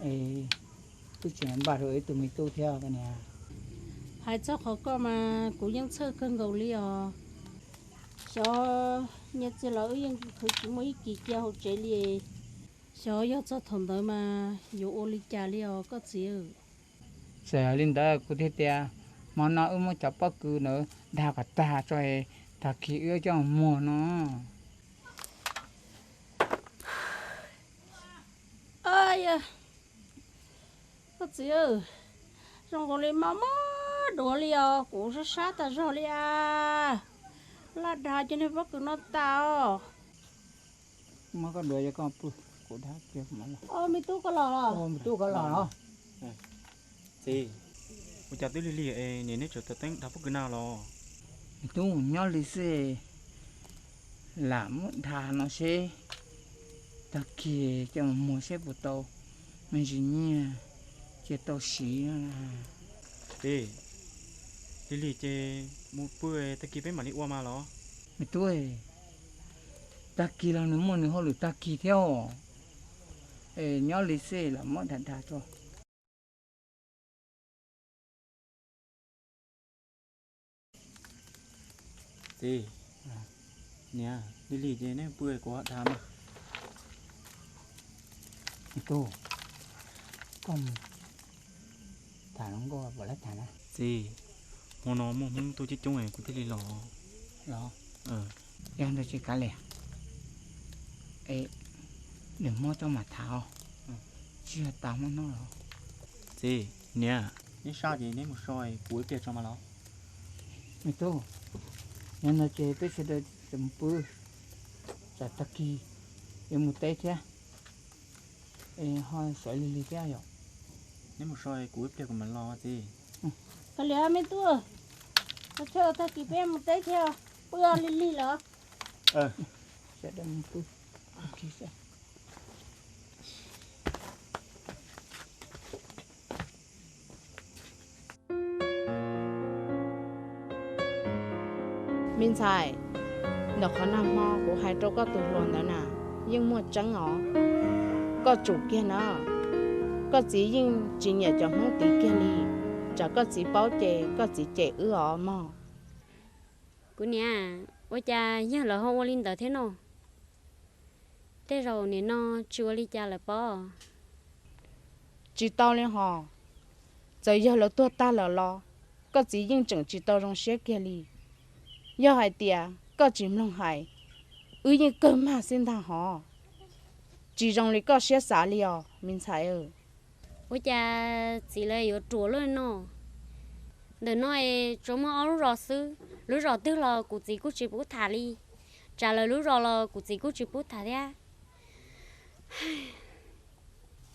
es twb tsis npaj rau wb tug me tub thiab koj niam. Hais txog qhov koj mas kuv yeej txhawj kawg nkaus li os. Xyov nyiaj txiag los wb yeej khwv tsis muaj ib kis cia hauv tsev li. Xyov yog txog thaum ntawd mas yuav ua li cas li os koj txiv. Txawm li ntawd kuv thiaj tias hmo no wb muab cov pob kws ntawd dag kom tag tso, tag kis wb coj mus muag no. Koj txiv, zoo nkaus li mob mob duav li os, kuv sab sab tas zog li as. Laj dag cia niag pob kws no tas os. Muab koj duav, kuv dag. Me tub koj los los? Me tub koj los los? Txiv, ua cas twb lig lig es niam neb tseem taws teeb dag pob kws na los? Me tub, nyob li xwb, lam muab dag no seb, tag kis coj mus muag seb puas tau me ntsis nyiaj cia tau siv. Txiv, lig lig ces mus pw, tag kis peb mam li ua mas los? Me tub, tag kis los nws muaj nws hauj lwm tag kis thiab os. Es nyob li xwb, lam muab dag dag tso. Txiv, niam, lig lig ces neb pw kuv ho dag mas. Me tub, koj mus tham hluas nkauj puas laib tham na? Txiv, hmo no muaj Hmoob tuaj coob coob es kuv thiaj li los. Los, yog ntawd ces kav liam, es lwm hmo txog mam tham os. Tsis yog tas hmo no los? Txiv, niam, neb sab ces neb mus so, kuv ib pliag tso mas los. Me tub, yog ntawd ces peb sawv daws tseem mus pw, tsam tag kis yuav mus teb thiab, es ho sawv lig lig thiab yom. Neb mus so, kuv ib pliag kuv mam los txiv. Kav liam me tub, tag kis peb mus teb thiab, pw lig lig los. Me ntxhais, ntawm qhov nag hmo kuv hais rau koj tus hluas ntawd na, yeej muaj tseeb os. Koj tsum kiag na, koj txiv yeej tsis nyiam cov Hmoob tid kiag li. Tsam koj txiv paub ces koj txiv cem wb os mog. Kuv niam, ua cas yawg lawv ho ua li ntawd thiab no? Tej zaum nim no tsis ua li cas lawm pob? Tsis tau li hos, txawm yawg lawv tuag tag lawm los koj txiv yeej tseem tsis tau zoo siab kiag li. Yog hais tias koj tsis mloog hais, wb yeej kawg mag xwb ntag hos. Tsis zoo li koj siab xav li os me ntxhais. Ua cas txiv lawv yuav ruam luaj no? Ntawm no es tsuas muaj ob lub zos xwb, lub zos twg los kuv txiv kuj tsis pub tham li, tsam lawv lub zos los kuv txiv kuj tsis pub tham thiab.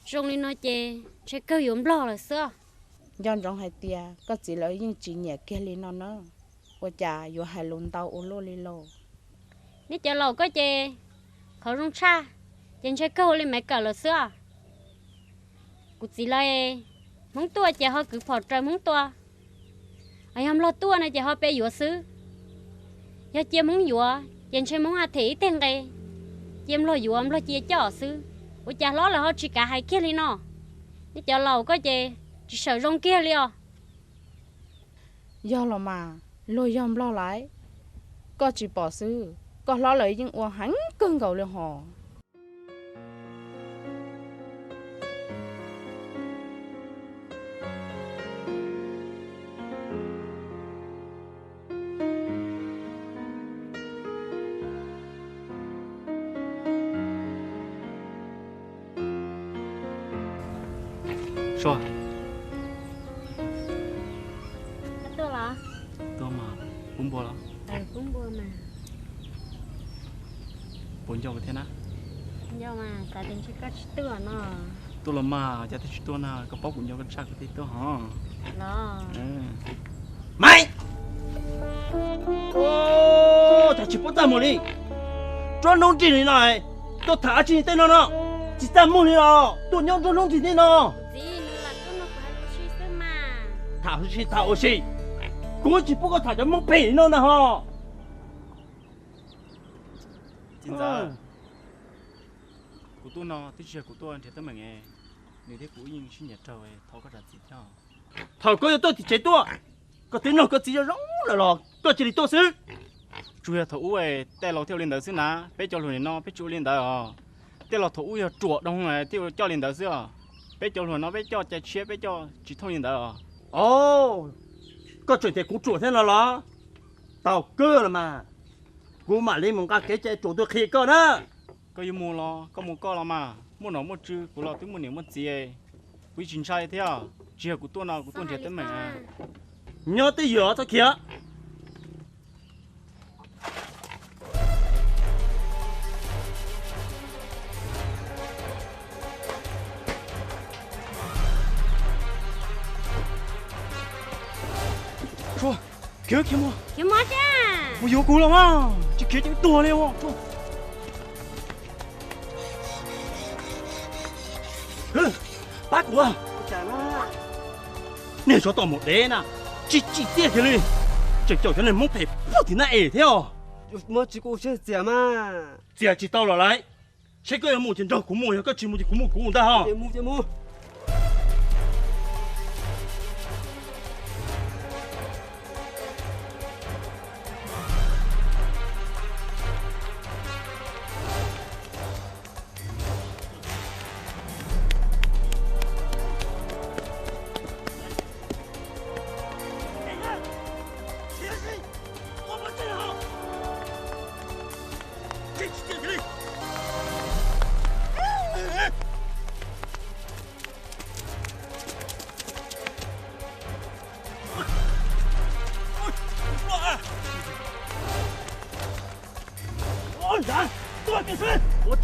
Zoo li no ces ntshe kawg yuav nplog lawm xwb. Nco ntsoov hais tias koj txiv lawv yeej tsis nyiam kiag li no na, ua cas yuav hais lus ntau ua luaj li lauj? Neb cov laus koj ces qhov zoo tshaj ces ntshe kawg ua li Maiv Kawm lawm xwb. Kuv txiv lawv, Hmoob tuaj ces ho kwv phom raws Hmoob tua, yog Nplog tuaj no ces ho pe yuav xwb. Yog cia Hmoob yuav ces ntshe Hmoob ha them ib teg nqe, cia Nplog yuav Nplog cia coj xwb. Ua cas hlob lawv ho tsis kav hais kiag li no? Neb cov laus koj ces tsis sawm zoo kiag li os. Yog los mas, luag yog Nplog lawm, koj tsis pom xwb, koj hlob lawv yeej ua heev kawg nkaus li hos. Puas nco kuv thiab na? Nco mas, xav tias ntshe koj tsis tuaj no. Tuaj los mas, cas twb tsis tuaj na, koj paub kuv nco koj tshaj kuv thiaj tuaj hos. Los. Maiv! Cas tsis paub txaj muag li? Nruab hnub nrig li no, tuaj tham dab tsi tej no no? Tsis txaj muag li los tuaj nyob nruab hnub nrig tej no. Txiv, nws lam tuaj nrog kuv hais lus ua si xwb mas. Tham ua si, tham ua si. Kuv tsis pub koj tham cov Hmoob phem li no na ho. Txiv ntxawm, kuv tuaj no twb tsis yog kuv tuaj nrhiav teeb meem, nws thiab kuv wb yeej sib nyiam raug, thov koj zam txim thiab. Thaum koj yuav tuaj tim tsev tuaj, koj twb nug koj txiv zoo zoo lawm los koj cia li tuaj xwb. Tsuas yog thaum ub tej laus thiaj ua li ntawd xwb na, peb cov hluas nim no peb tsis ua li ntawd os. Tej laus thaum ub yog ruam dhau thiaj coj li ntawd xwb os. Peb cov hluas no peb coj cai tshiab, peb coj tsis thooj li ntawd os. Os, koj tseem tias kuv ruam thiab no los? Tau kawg los mas, kuv mam li mus nqa kev cai ruam tuaj qhia koj na. Koj yuav mus los koj mus koj los mas, muaj nom muaj tswv, kuv los twb muaj niam muaj txiv, kuv yeej tsis ntshai thiab. Tsis yog kuv tuaj no kuv tuaj nrhiav teeb meem. Nyob twj ywm txhob khiav. Khiav, khiav mus, khiav mus, mus yuav kuv los mas, tsis khiav ces wb tuag li. Pab kuv, niag tsov tom mus dev na, tsis tsim txiaj kiag li, tseem caum cov neeg Hmoob phem puag tim naj es thiab os. Txias tsis tau los lawm, seb koj yuav mus ces nrog kuv mus, yog koj tsis mus ces kuv mus kuv ntag ho.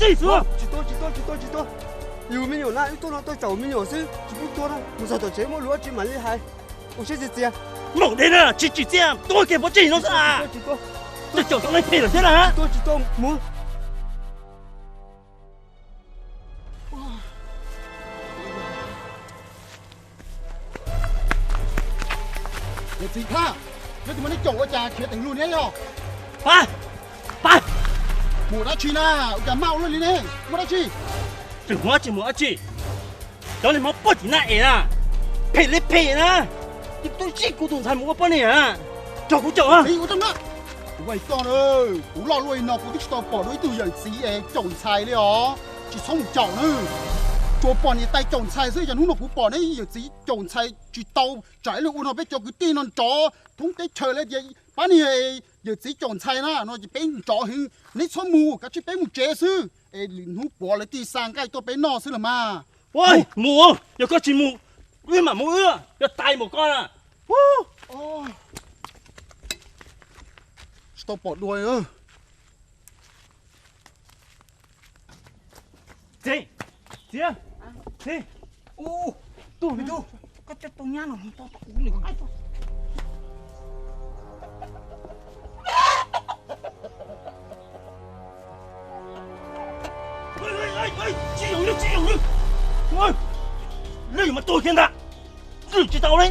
Tsis tuaj, tsis tuaj, tsis tuaj, tsis tuaj. Yus me nyuam na, wb tuaj no tuaj caum me nyuam xwb, tsis pub tuaj na. Mus txog tom tsev muaj lus dab tsi mam li hais. Ua siab txias txias. Maum dev na, tsis tsim txiaj, tuaj kiag pov tseg no xwb. Tsis tuaj, tsis tuaj. Tseem caum cov neeg phem lawm thiab na. Tsis tuaj, tsis tuaj, mus. Yawm txiv Thaj, neb tus mas neb caum ua cas khiav teem lug neb yog? Pab, pab. Muaj dab tsi na, ua cas maj ua luaj li ne? Muaj dab tsi? Tseem muaj dab tsi, muaj dab tsi? Cov neeg Hmoob puag tim naj es na, phem li phem na, tub sib kuv tus ntxhais mus ua poj niam, nrog kuv caum. Kuv hais koj na, kuv loj luaj li no kuv twb tsis tau pom dua ib tug yawm txiv es caum ntxhais li os. Tsis txhob mus caum na. Tsuas pom niam tais caum ntxhais xwb, yog hnub no kuv pom neb yawm txiv caum ntxhais tsis tau. Tsam ib lub ua no peb cov kwv tij no nrov thoob teb chaws lawm tias pab niag yawm txiv caum ntxhais na no ces peb nrov heev. Neb txhob mus, kav tsij peb mus tsev xwb es lwm hnub puav lawv thiaj xa nqaij tuaj peb noj xwb los mas. Mus, yog koj tsis mus, wb mam mus wb, yog tais npaum koj na. Tsis tau pom dua. Txiv, txiv, txiv. Ub, tub me tub, koj coj tau nyab no mus tau tom kuv lwm qaib tau. Tsis yooj, tsis yooj, leej mas tuag kiag ntag, lwm tsis tau li.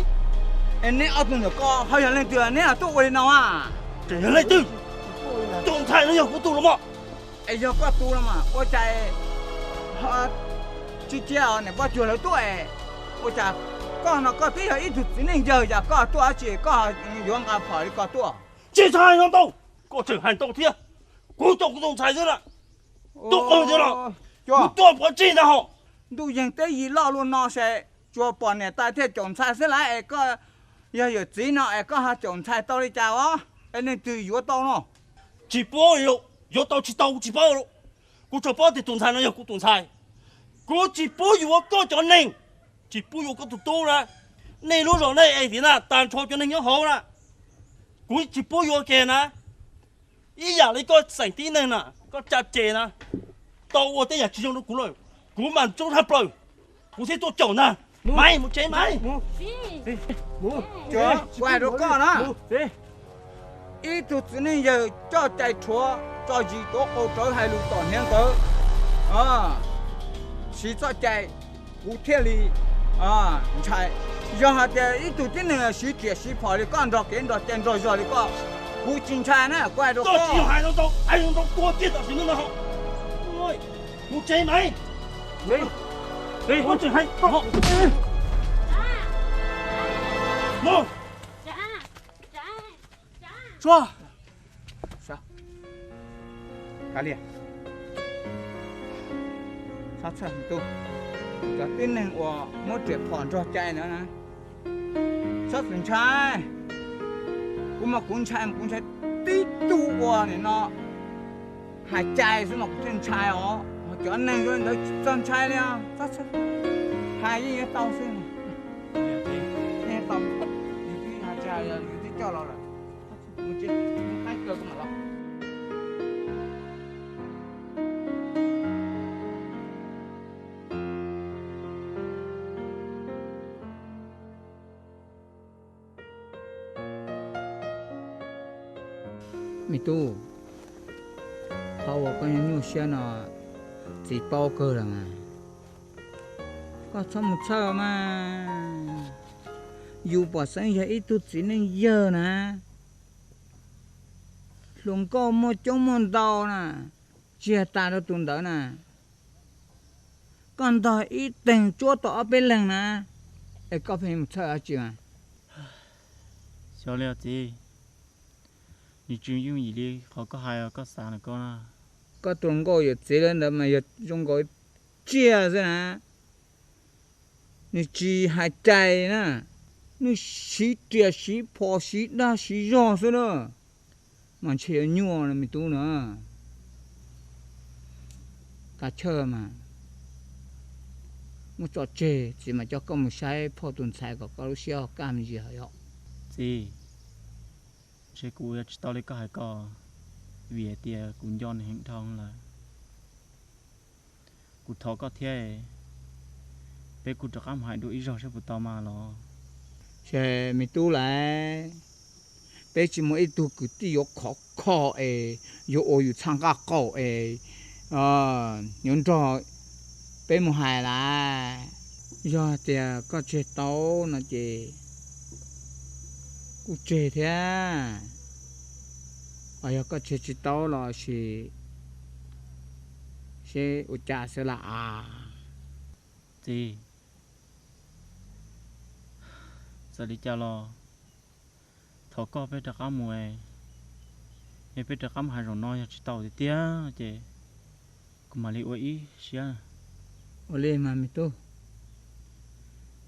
Es neb ob tug ntawm ko ho yog leej twg neb tuaj ua li no a? Ces yog leej twg? Tus ntxhais no yog kuv tus los mas. Es yog koj tus los mas ua cas ho tsis cia niam poj cuag lawv tuaj es? Ua cas koj no koj twb yog ib tug txiv neej yawg, yog koj tuaj dab tsi koj yuav nqa phom li ko tuaj? Tsis txhob hais no ntau, koj tseem hais ntau thiab. Kuv caum kuv tus ntxhais xwb na. Tuaj qw thiab los? Kuv tuaj pov tseg ntag hos. Ntuj yeeg teb yig loj luaj no ces tsuas pom niam tais thiaj caum ntxhais xwb lauj, es koj yog yawm txiv no es koj ho caum ntxhais tau li cas os? Es leej twg yuav tau no? Tsis paub li, yuav tau tsis tau kuv tsis paub li. Kuv tsuas paub tias tus ntxhais no yog kuv tus ntxhais. Kuv tsis pub yuav koj cov neeg, tsis pub yuav koj tus tub na. Nej lub zos nej es tim na tag nrho cov neeg nyob hauv na, kuv tsis pub yuav kiag na. Ib yam li koj xeem tib neeg na, koj caj ces na, tau ua tej yam tsis zoo rau kuv lawm, kuv mam tsoob tshaj plaws, kuv thiaj tuaj caum ntag. Maiv, mus tsev Maiv. Kuv hais rau koj na, ib tug txiv neej yawg coj cai rhuav tso zis tuav qau rawv hais lus tom hniav ntawd, siv txoj cai, kuv thiaj li ntshai. Yog hais tias ib tug tib neeg siv riam siv phom li koj, nrog kev nrog cai nrog zog li koj, kuv tsis ntshai na, kuv hais rau koj. Tsis hais no tau, hais no tau tua kiag tam sim no no. Mus tsev Maiv. Tsuag, kav liam, txhob txhawj, cov tib neeg uas muab riam phom nrog cai ntawd na, txhob txwm ntshai. Kuv mas kuv ntshai, kuv ntshai tib tug uas nim no hais cai xwb mas kuv thiaj ntshai os, ho cov neeg ntawd tsis txog ntshai li os. Hais yeej yuav tau xwb, yeej tau, yus twb hais tsis hais yus twb coj los lawm. Mus tsev, mus qaib kawg kuv mam los. Me tub, qhov uas koj nyuaj nyuaj siab no, txiv paub kawg lawm mas. Koj txhob mus txhawj mas. Yus pom xeeb yog ib tug txiv neej yawg na, hluas nkauj muaj coob muaj ntau na, tsiag tas rau tus ntawd na. Koj ntog ib teeg tsuab tau ob peb leeg na, es koj pheej mus txhawj dab tsi mas? Xyov li os txiv, nws tsis yooj yim li qhov koj hais, koj xav no koj na. Koj tus nkauj yawm txiv lawv ntawd mas yog zoo nkaus tsiaj xwb na. Nws tsis hais cai na, nws siv riam siv phom siv dag siv zog xwb na. Mas ntshe yuav nyuaj no me tub na. Kav chawj mas, muab tso tseg, txiv mam coj koj mus saib phauj tus ntxhais kom koj lub siab kaj me ntsis os. Txiv, ntshe kuv ua tsis tau li koj hais ko, vim hais tias kuv nco nws heev dhau lawm. Kuv thov koj thiab, peb kuj rov qab mus hais dua ib zaug saib puas tau mas los. Ces me tub lawm, peb tsis muaj ib tug kwv tij yuav khov kho es yuav ua yus txhaj nqaj qaum es yuav nrog peb mus hais lawm. Yog tias koj tseg tau no ces kuj tseg thiab, ho yog koj tseg tsis tau los sis seb ua cas xwb lam as. Txiv, txawm li cas los thov koj peb rov qab mus, yog peb rov qab mus hais zaum no yog tsis tau tiag tiag ces kuv mam li ua ib siab. Ua li mas me tub,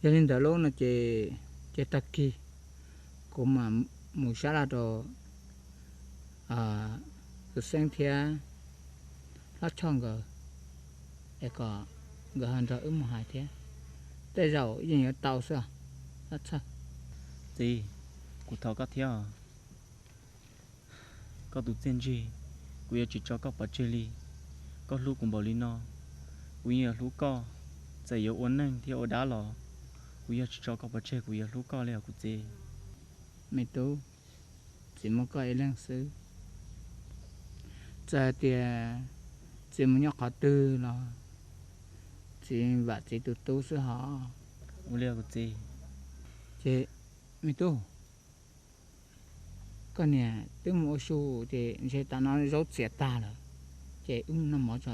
yog li ntawd lub no ces, ces tag kis kuv mam mus sab laj rau tus Xeeb thiab Hlob Choj nkawd, es kom nkawd ho nrog wb mus hais thiab. Tej zaum yeej yuav tau xwb os. Txiv, kuv thov koj thiab os. Koj tus txiaj ntsig, kuv yuav tsis tso koj pov tseg li. Koj hlub kuv npaum li no, kuv yeej yuav hlub koj. Txawm yuav ua neej thiab ua dab los, kuv yuav tsis tso koj pov tseg, kuv yuav hlub koj li os kuv txiv. Me tub, txiv muaj koj ib leeg xwb. Txawm hais tias txiv mus nyob qhov twg los txiv vam txiv tus tub xwb hos. Ua li kuv txiv. Ces me tub, koj niam twb mus ua su ces ntshe tam no zaub txias tag lawm, ces wb mus noj mov tso,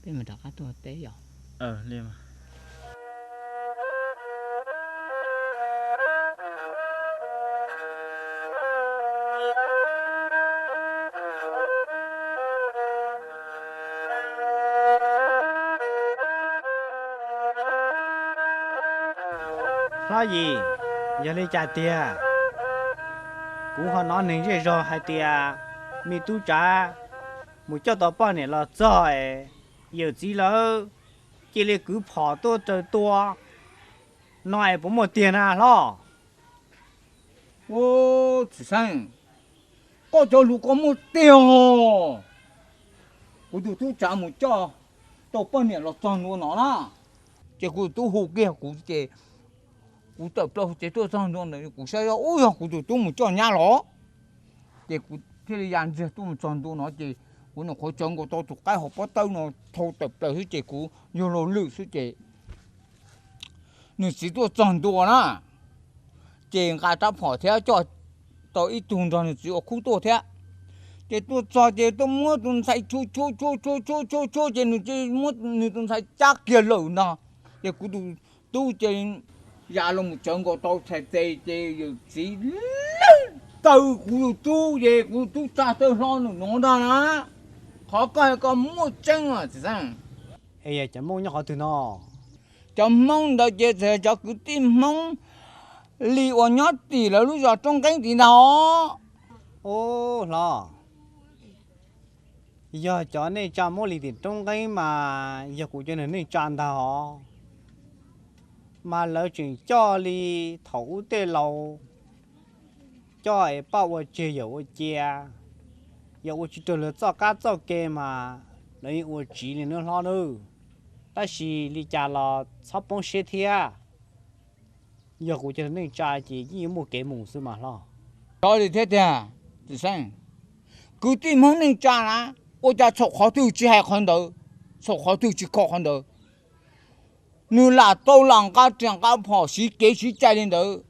peb mus rov qab tuaj teb yom. Hlob Yim, yog li cas tiag? Kuv ho hnov neeg zej zog hais tias me tub Tsav mus coj tau poj niam los txog es yawm txiv lawv cia li kwv phom tuaj raws tua no es puas muaj tiag na hlob? Txiv Xeeb, koj cov lus koj muaj tiag os. Kuv tus tub tsav mus coj tau poj niam los txog ntua no na. Ces kuv tus tub hu kiag kuv ces kuv tawm plaws ces tuaj txog ntua ntawd kuv saib ub yog kuv tus tub mus coj nyab los. Ces kuv thiaj li ya ntxiag tuaj mus txog ntua no ces kuv nyuam qhuav tsawv nkaus tau tus qaib hauv pob tawb no thau tawm plaws xwb ces kuv yog los lwm xwb ces nws txiv tuaj txog ntua na. Ces nqa rab phom thiab coj tau ib tug nrog nws txiv ua khub tuaj thiab. Ces tuaj txog ces tuaj muab tus ntxhais tshua tshua tshua tshua tshua tshua tshua ces nws muab nws tus ntxhais cab kiag lawm ntag. Ces kuv tus tub ces ya los mus tsawv nkaus tau txhais tes ces yawm txiv leej taw kuv tus tub ces kuv tus tub tsa taw hlo nws no ntag na. Qhov koj hais ko muaj tseeb txiv xeeb. Es yog cov Hmoob nyob qhov twg no? Cov Hmoob ntawd ces txawm cov kwv tij Hmoob li uas nyob tim lawv lub zos Roob Nqeeb tid ntag os. Ub, hlob, yog cov neej tsa Hmoob li tim Roob Nqeeb mas yog kuv cov neej tsa ntag os. Mas lawv tseem coj li thaum ub tej laus coj es poj ua tseg yawm ua cia, yog ua tsis raws lawv txoj qab txoj kev mas lawv yeej ua tsiv li nawb hlob nawb. Tab sis li cas los txhob poob siab thiab. Yog kuv cov neej tsa ces yeej yuav muaj kev mus xwb mas hlob. Cov li thiab tiag, txiv xeeb, kwv tij Hmoob neej tsa na, ua cas txhaum qhov twg tsis hais qhov ntawd, txhaum qhov twg tsis kho qhov ntawd. Nws lam tau lam nqa riam nqa phom siv kev siv cai li ntawd.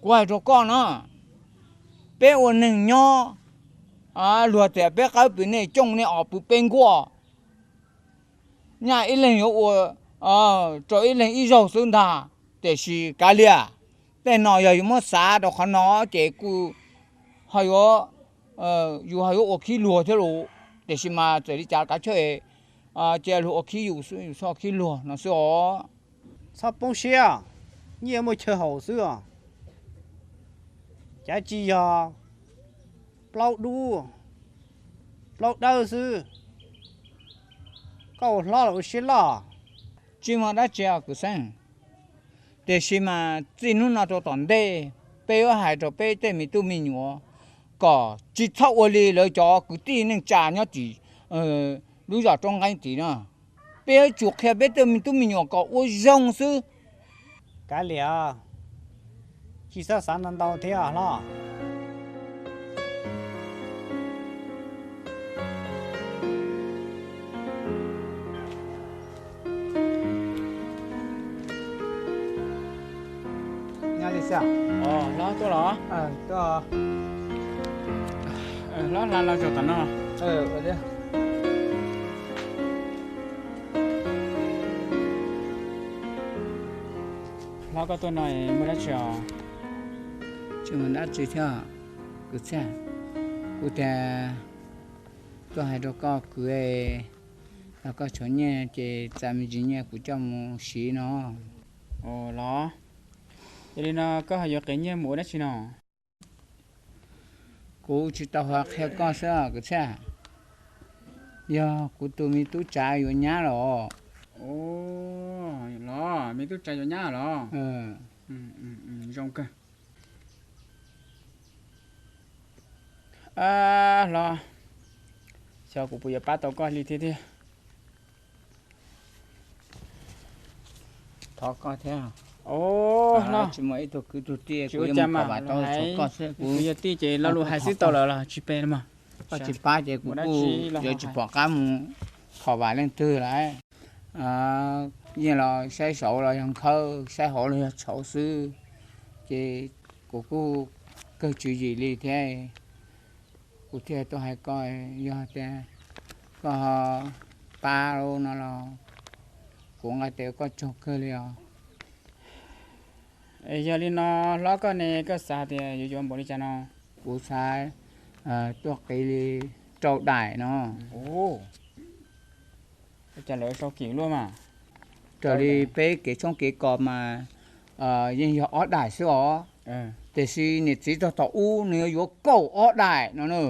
Kuv hais rau koj na, peb ua neeg nyob, luag tias peb qawb pw nej cooj nej os pw peb nkuaj, nyaj ib leeg yuav ua rau ib leeg ib zaug xwb ntag. Tiam sis kav liam, tej no yog yus muab xav rau qhov no ces kuj ho yuav, yus ho yuav ua khib luag thiab lauj. Tiam sis mas txawm li cas kav tsij cia luag ua khib yus xwb, yus txhob ua khib luag no xwb os. Txhob poob siab, yeej muaj chaw haum xwb os. Cav tsis yog plaub dub plaub dawb xwb, koj ua hlob los ua siab loj. Tsis muaj dab tsi os kwv xeeb, tiam sis mas txij hnub no rau tom ntej peb yuav hais rau peb tej me tub me nyuam kom tsis txhob ua li lawv cov kwv tij neej tsa nyob tim lub zos Roob Nqeeb tid no. Peb yuav tsum qhia peb tej me tub me nyuam kom ua zoo xwb. Kav liam, tsis txhob xav ntau ntau thiab os hlob. Hlob tuaj los? Hlob hla los tso tom no. Hlob koj tuaj no muaj dab tsi os? Tsis muaj dab tsi thiab kwv tij. Kuv tias tuaj hais rau koj kwv, yog koj tshuav nyiaj ces txais me ntsis nyiaj kuv coj mus siv no. Los, yog li no koj ho yuav qiv nyiaj mus ua dab tsi no? Kuv tsis tau qhia koj xwb kwv tij. Yog kuv tus me tub tsav yuav nyab los. Los, me tub tsav yuav nyab los? Zoo kawg. Hlob, xyov kuv puas yuav pab tau koj li thiab tiag. Thov koj thiab. Hlob, tsis muaj ib tug kwv tug tij, kuv yuav mus thov vam tau koj xwb. Kuv yog tij ces lo lus hais xwb tau lawm los tsis pe mas. Koj tsis pab ces kuv kuj yuav tsis pom qab mus thov vam leej twg lawm. Yeej los saib saud los yog nkhawb, saib hauv los yog tshauv xwb, ces kuv kuj kawg tswv yim li thiab. Kuv thiaj tuaj hais koj, yog tias koj pab no los kuv nqa tes ua koj tsaug kawg li os. Yog li no hlob koj ne, koj xav tias yuav yuav npaum li cas no? Kuv xav tuaj qiv li rau daim no. Cas lawv sau kim luaj mas. Raws li peb kev tshoob kev kos mas yeej yog ob daim xwb os. Tiam sis niam txiv txog thaum ub nws yuav yuav kaum ob daim no na.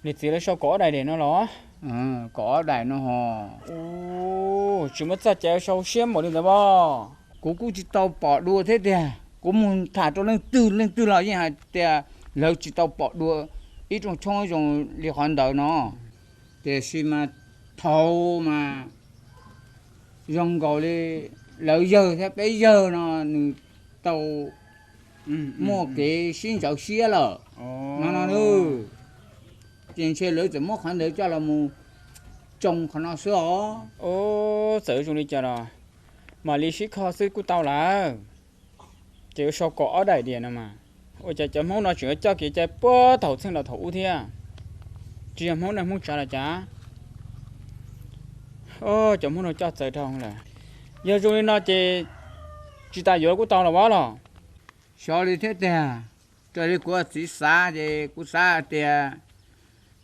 Niam txiv lawv sau kaum ob daim daim no los? Kaum ob daim no ho. Tsis muaj txoj cai sau siab npaum li ntawd mas. Kuv kuj tsis tau pom dua thiab tiag, kuv mus tham rau leej twg leej twg los yeej hais tias lawv tsis tau pom dua ib rooj tshoob zoo li qhov ntawd no. Tiam sis mas thaum mas zoo nkaus li lawv yawg thiab peb yawg no nws tau muaj kev sib ntsawv siab lawm no no. Ces ntshe lawv txawm muab qhov ntawd coj los mus tsoo qhov no xwb os. Txawm zoo li cas los mam li sib kho xwb kuj tau lawm. Ces ua sau kom ob daim diam no mas, ua cas cov Hmoob no tseem yuav coj kev cai puag thaum txheej los thaum ub thiab? Tsis yog Hmoob neej Hmoob tsav los cas? Cov Hmoob no coj txawv dhau lawm. Yog zoo li no ces tsis tas yuav kuj tau los as los? Xyov li thiab tiag. Raws li kuv txiv xav ces kuv xav hais tias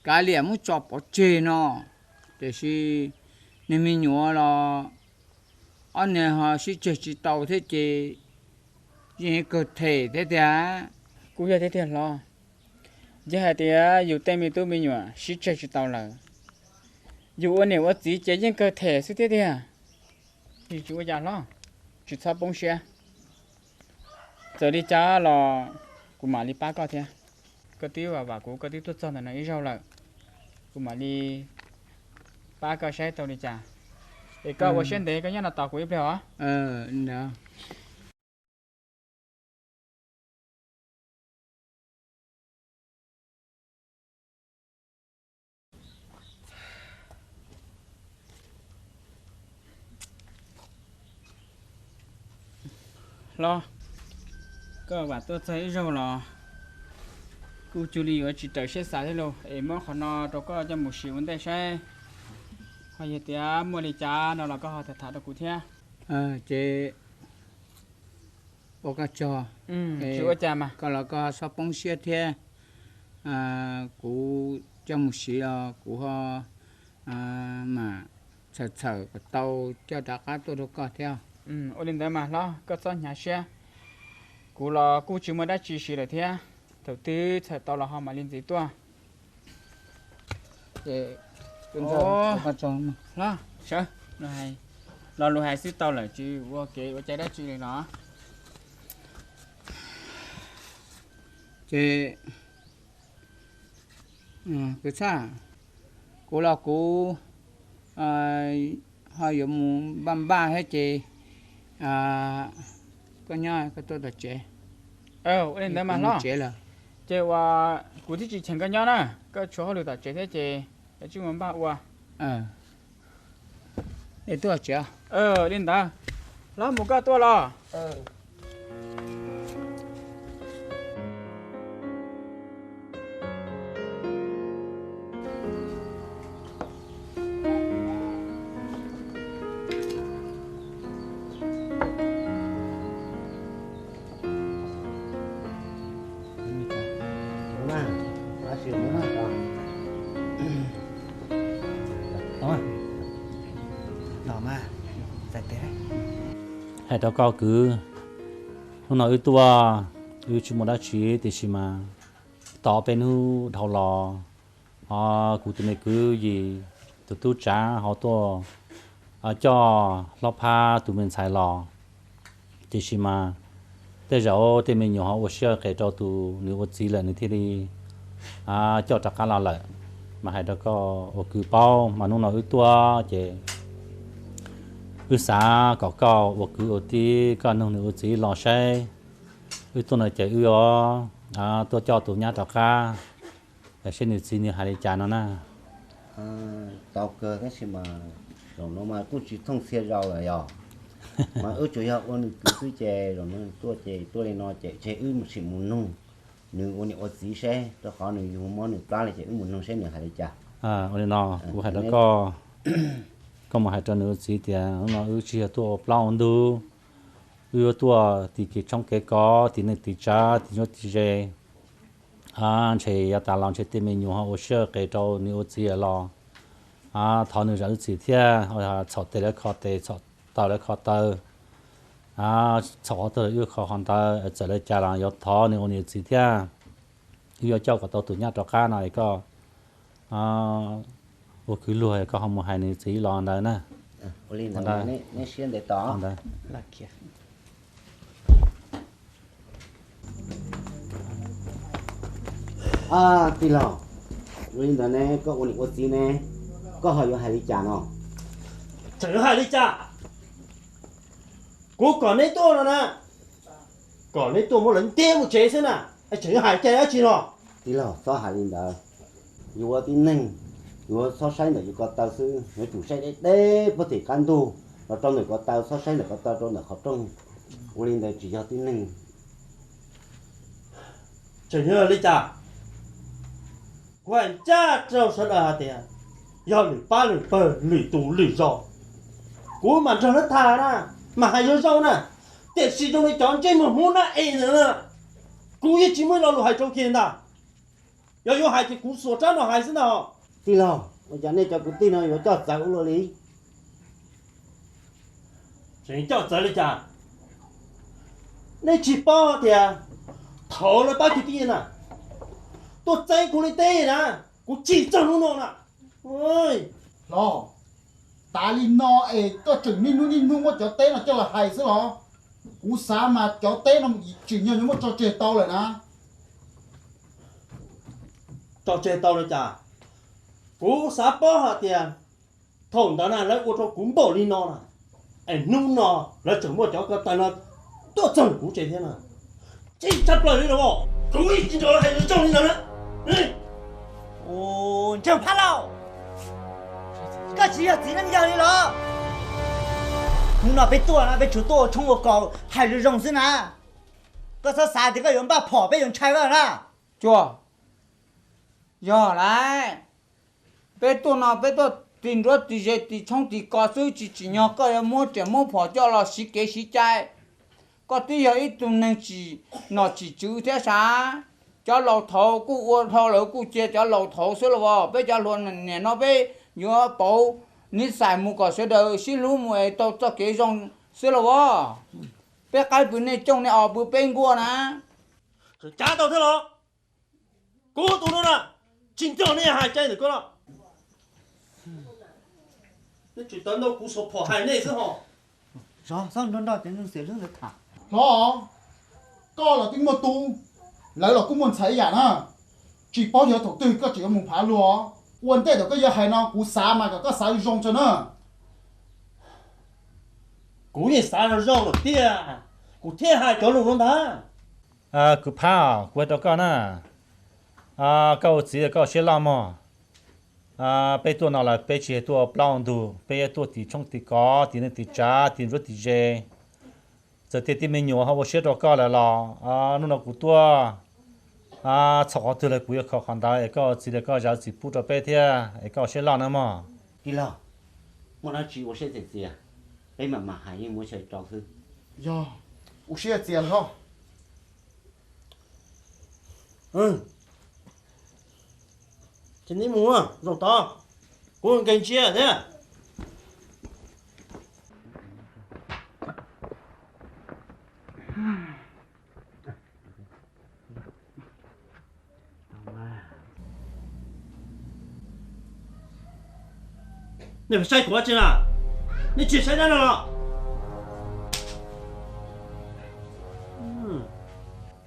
kav liam muab tso pov tseg no, tiam sis niag me nyuam los ob niag ho sib tseg tsis tau thiab ces yeej kawg them thiab tiag. Kuj yog thiab tiag hlob. Yog hais tias yus tej me tub me nyuam sib tseg tsis tau lawm, yus ua niam ua txiv ces yeej kawg them xwb thiab tiag. Tsis ua cas hlob, tsis txhob poob siab. Txawm li cas los kuv mam li pab koj thiab. Koj twb vam vam kuv, koj twb tuaj txog ntawm no ib zaug lawm, kuv mam li pab koj saib tau li cas. Es koj ua siab ntev, koj nyob no tos kuv ib pliag os. Hlob, koj vam tuaj txog ib zaug los kuj cuag li yuav tsis raws siab xav thiab lauj. Es muab qhov no rau koj coj mus siv ua ntej saib, ho yog tias muaj li cas no los koj ho tham tham rau kuv thiab. Ces ua koj tsaug, tsis ua cas mas, koj los koj txhob poob siab thiab. Kuv coj mus siv los kuv ho mam txhawm txhawm kom tau coj rov qab tuaj rau koj thiab. Ua li ntawd mas hlob, koj txhob hnyav siab. Kuv los kuj tsis muaj dab tsi siv lawm thiab, thaum twg txhawm tau los ho mam li ntxiv tuaj. Los sawv, lo lus hais xwb tau lawm, tsis ua kev ua cai dab tsi li no. Ces kwv txhaj, kuv los kuv ho yuav mus npaj npaj thiab ces koj nyob koj tuaj tom tsev. Ua li ntawd mas hlob, tsev lawm. Ces uas kuv thiaj tsis cheem koj nyob na, koj tshuav hauj lwm tom tsev thiab ces koj tsij mus npaj ua. Es tuaj tsev. Li ntawd, hlob mus koj tuaj los. Hais rau koj kwv, hnub no wb tuaj, wb tsis muaj dab tsi tiam sis mas tau peb hnub dhau los, kuv tus me kwv Yim tus tub Tsav ho tuaj coj hlob Phab tus me ntxhais los, tiam sis mas tej zaum tej me nyuam ho ua siab qes rau tus nws ua txiv lawm nws thiaj li coj rov qab los lawm. Mas hais rau koj ua kwv paub mas hnub no wb tuaj ces wb xav kom koj ua kwv ua tij koj nug nws ua txiv los saib. Wb tuaj no ces wb tuaj coj tus nyab rov qab, saib nws txiv nws hais li cas no na. Tau kawg tab sis mas zaum no mas kuj tsis thooj txhia zaus lawm yog, mas wb tsuas yog ua nws kwv xwb ces zaum no tuaj ces tuaj li no ces tseg wb sim mus nug nws ua niam ua txiv seb, rau qhov nws yug mob nws plab li ces wb mus nug seb nws hais li cas. Ua li no, kuv hais rau koj, koj mus hais rau nws ua txiv tias hnub no wb tsis yog tuaj ua plaub ua ntug, wb yuav tuaj tim kev tshoob kev kos, tim neej tim tsav, tim ntsuab tim ze. Ntshe yav tas los ntshe tej me nyuam ho ua siab qes rau nws ua txiv los, thov nws zam lub txim thiab, txhaum tes lawv kho tes, txhaum taw lawv kho taw, txhaum qhov twg wb kho qhov ntawd, txawm li cas los yuav thov nws ua niam txiv thiab. Wb yuav coj kom tau tus nyab rov qab no es koj ua kwv luag koj ho mus hais nws txiv los ntawd na. Ua li ntawd, neb siab ntev tos ntawd. Tij laug, ua li ntawd ne, koj ua niam ua txiv ne, koj ho yuav hais li cas no? Tseem yuav hais li cas? Kuv kom neb tuaj no na, kom neb tuaj muab lawv ntiab mus tsev xwb na, tseem yuav hais cas dab tsi no? Tij laug, txhob hais li ntawd. Yuav ua tib neeg, yuav txhob saib ntawm yus ko taw xwb, yuav tsum saib deb deb puag tim qab ntug los rau ntawm ko taw, txhob saib ntawm ko taw rau ntawm qhov rooj. Ua li ntawd tsis yog tib neeg. Tseem yog li cas? Kuv hais ncaj rau sawv daws hais tias, yog lwm pab lwm pawg, lwm tus lwm zos, kuv mam nrog lawv tham na, mam hais zoo zoo na. Tiam sis zoo li cov ntsej muag Hmoob nab es ntawd na, kuv yeej tsis muaj ib lo lus hais rau kiag ntag. Yog yuav hais ces kuv xuas rab no hais xwb ntag. Tij laug, ua cas nej cov kwv tij no yuav coj txawv ua luaj li? Tseem coj txawv li cas? Nej tsis paub tias thaum lawv pab kwv tij na, tuaj txeeb kuv li teb na, kuv chim txog hnub no na. Los, tas li no es koj tseem niaj hnub niaj hnub muab cov teb no coj los hais xwb los? Kuv xav mas cov teb no tsim nyog yuav muab tso tseg tau lawm na. Tso tseg tau li cas? Kuv xav paub hais tias thaum ntawd na lawv ua rau kuv npaum li no na, es hnub no lawv tseem muab cov ko taw no tuaj txog kuv tsev thiab na. Tsis tshaj plaws li los, kuv yeej tsis nrog lawv hais zoo li ntawd na. Ntseeg Phab Lauj, koj tsis yog txiv neej yawg li los? Hnub no peb tuaj na peb tsuas tuaj ua tshoob ua kos hais zoo zoo xwb na. Koj txhob xav tias koj yuav npaj phom peb yuav ntshai koj na. Tsuas, yog lawm, peb tuaj no peb tuaj tis nruab tis ze tis tshoob tis kos xwb, tsis tsim nyog koj yuav muab riam muab phom coj los siv kev siv cai. Koj twb yog ib tug neeg tsim nom tsim tswv thiab sav. Cov laus thaud kuj ua dhau lawm kuj cia cov laus thaud xwb los as. Peb cov hluas niam no peb yuav pauv nij xais mus kom sawv daws sib hlub mus es tau txoj kev zoo xwb los as. Peb qaib pw nej cooj nej os pw peb nkuaj na. Cav tau thiab los? Kuv tus no na, tsis nrog nej hais cai ntawm koj no. Nej tsis tawv ntau kuv xuas phom hais nej xwb ho. Zov txhob nrog nrog cov neeg xiam hlwb ntawd tham. Hlob, koj los twb muaj tub, lawv los kuj muaj ntxhais ib yam na. Tsis paub yog thaum twg koj tseem yuav mus phav luag. Ua ntej thaum koj yuav hais no kuv xav mas kom koj xav zoo tso na. Kuv yeej xav zoo zoo lawm tiag, kuv thiaj hais cov lus no ntag. Kwv Phab, kuv hais rau koj na, koj ua txiv koj siab loj mog. Peb tuaj no lawm peb tsis yog tuaj plaub ntug, peb yuav tuaj tim tshoob tim kos, tim neej tim tsav, tim nruab tim ze. Txawm tias tij me nyuam ho ua siab rau koj lawm los hnub no kuv tuaj txhaum qhov twg lawm kuv yuav kho qhov ntawd es koj ua txiv lawm koj zam txim pub rau peb thiab es koj ua siab loj na mog. Tij laug, muaj dab tsi ua siab txias txias, peb mam mam hais yeej muaj chaw rau xwb. Yog, ua siab txias hlob. Ces neb mus zaum tod, kuv nkees ntsia thiab. Nej saib kuv ua tsi na? Nej tsis saib dab no los?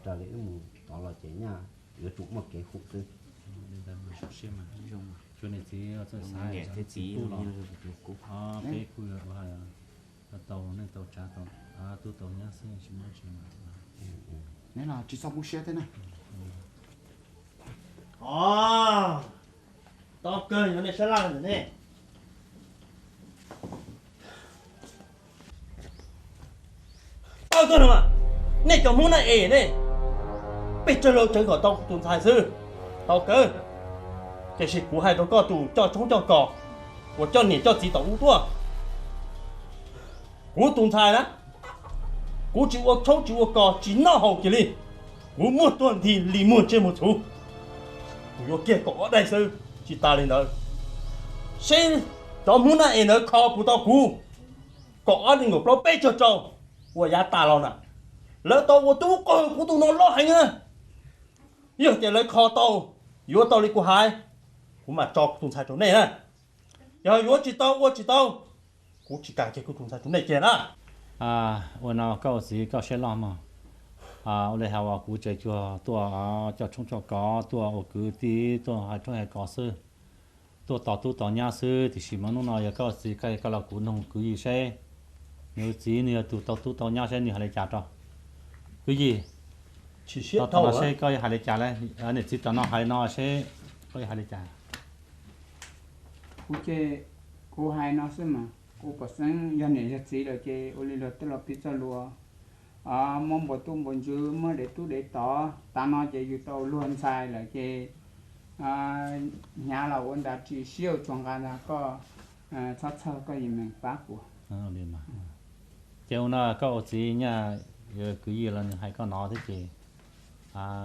Raws li wb mus tod los ces nyaj yuav tsum muaj kev hum xwb. Peb kuj tau neej tau tsav tau tub tau nyab xwb tsis muaj tsi. Neb no tsis txhob poob siab thiab na. Tob kawg yog nej sab laj ntawm nej. Tau kawg no, nej cov Hmoob nab es ne, peb tsawg laus tsawg kom tau kuv tus ntxhais xwb, tau kawg. Tiam sis kuv hais rau koj tus coj tshoob coj kos uas coj niam coj txiv tom ub tuaj, kuv tus ntxhais na, kuv tsis ua tshoob tsis ua kos tsis noj haus kiag li, kuv muaj tuag nthi li muag ntsej muag txhuv. Kuv yuav kiag kaum ob daig xwb, tsis tas li ntawd, seb cov Hmoob nab es ntawd kho puas tau kuv. Kaum ob nees nkaum plaub peb caug rau uas yav tas los na, lawv tau ua tub qawg kuv tus no loj heev na. Yog tias lawv kho tau, yuav tau li kuv hais, kuv mam tso kuv tus ntxhais rau nej na. Yog yuav tsis tau ua tsis tau, kuv tsis kam kiag kuv tus ntxhais rau nej kiag na. Ua no koj ua txiv koj siab loj mog. Ua li hais uas kuv tseem cuag tuaj coj tshoob coj kos, tuaj ua kwv tij, tuaj hais tshoob hais kos xwb, tuaj tos tub tos nyab xwb, tiam sis mas hnub no yog koj ua txiv koj, koj los kuv nug kwv yim seb nws ua txiv nws yog tus tau tub tau nyab seb nws hais li cas rau. Kwv yim, thaum no seb koj yuav hais li cas lawm, niam txiv tam no hais no seb koj yuav hais li cas? Kuv ces, kuv hais no xwb mas, kuv pom xeeb yog niam yog txiv lawm ces ua li luag tej los piv txoj lus, muab npua tub npua ntswv, muab dev tub dev tod, tav no ces yus tau luag ntxhais lawm ces hnyav los ua ntas ris, siab ua tsuas nqa ntag, koj txhob txhawj, koj yim meem pab kuv. Ces ua no koj ua txiv nyaj, kwv yim los nws hais koj no thiab ces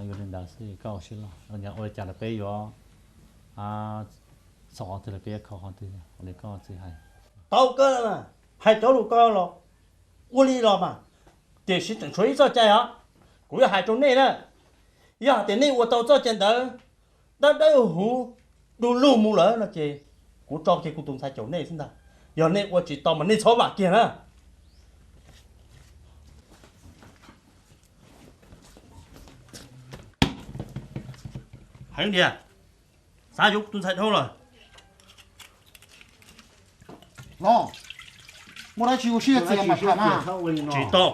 yog li ntawd xwb koj ua siab loj, ua li cas los peb yuav xav qhov twg los peb yuav kho qhov twg, ua li koj txiv hais. Tau kawg, hais cov lus ko los ua li los mas, tiam sis tseem tshuav ib txoj cai os, kuv yuav hais rau nej na. Yog hais tias nej ua tau txoj cai ntawd, dawb dawb huv du lug mus lawm no ces kuv tso kiag kuv tus ntxhais caum nej xwb ntag. Yog nej ua tsis tau mas nej txhob vam kiag na. Heev tiag, xav yuav kuv tus ntxhais dhau lawm. Los, muaj dab tsi ua siab txias mas tham na. Tsis tau,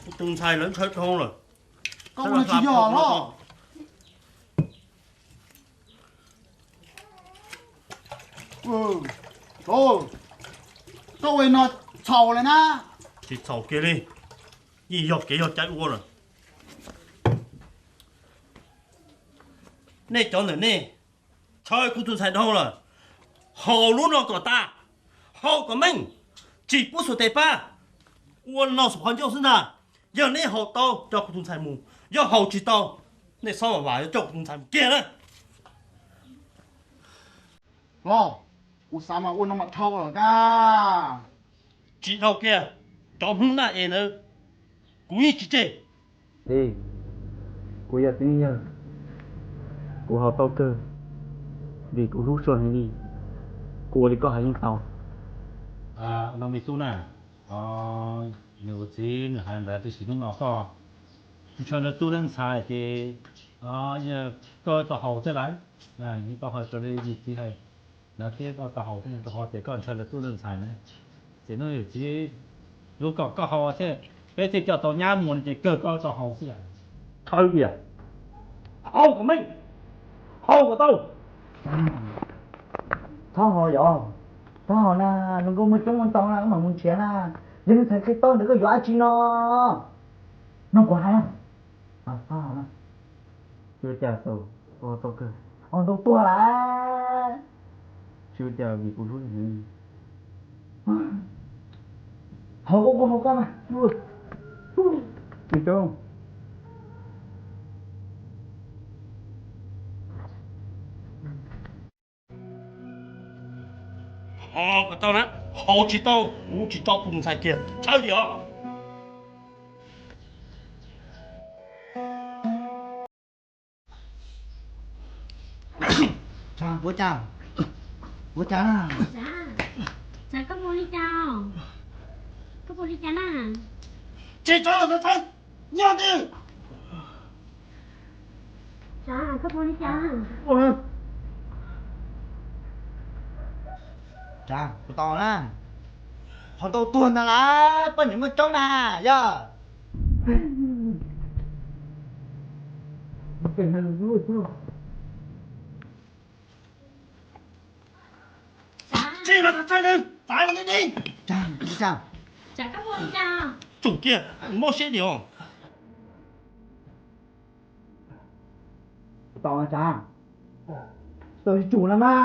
kuv tus ntxhais lawv ntshaw dhau lawm. Koj ua no tsis yog los. Koj ua no txhaum lawm na. Tsis txhaum kiag li, yeej yog kev yog cai ua lawm. Nej cov ntawm nej ntshaw kuv tus ntxhais dhau lawm, haus lub no kom tas, haus kom meej, tsis pub xuas tes pab, ua no xuas qhov ncauj xwb ntag. Yog nej haus tau coj kuv tus ntxhais mus, yog haus tsis tau, nej txhob vam vam, yuav coj kuv tus ntxhais mus kiag na. Los, kuv xav mas ua no mas dhau lawm ntag. Tsis dhau kiag, cov Hmoob naj es ntawd kuv yeej tsis tseg. Kuv yog txiv neej yawg, kuv haus tau kawg, vim kuv hlub Suav heev li. Kuv ua li koj hais yeej tau. No me tub na, nws ua txiv nws hais ntawd tiam sis hnub no koj ntshaw lawv tub lawv ntxhais ces koj tau haus thiab lawm. Koj haus raws li nws txiv hais, lawv thiab koj tau haus thiab, tau haus ces koj ntshaw lawv tub lawv ntxhais na. Ces hnub yawm txiv hlub koj, koj haus thiab, peb thiaj coj tau nyab mus ces kawg koj tau haus xwb. Txhawj tiag, haus kom meej, haus kom tau. Txhob haus yom, txhob haus na, luag nkauj muaj coob muaj ntau na, koj mam mus nrhiav na. Yog lub txhais qhia tau ntawd koj yuav dab tsi no? No kuv hais. Tsis ua cas, tau, tau kawg. Tau tuag lawm. Tsis ua cas vim kuv hlub heev. Haus koj, kuv haus koj mas. Haus kom tau na, haus tsis tau kuv tsis tso kuv tus ntxhais kiag, txhawj tiag os. Ua cas, ua cas, koj ua li cas na? Tsis tso los txhawj, nyob twg. Tsav, kuv tau na. Ho tau tuag ntag lauj, poj niam muaj coob na yog. Tsis los txhawj, txav los nej. Tsum kiag, mob siab diam. Tau tsav, tau tsum na mas.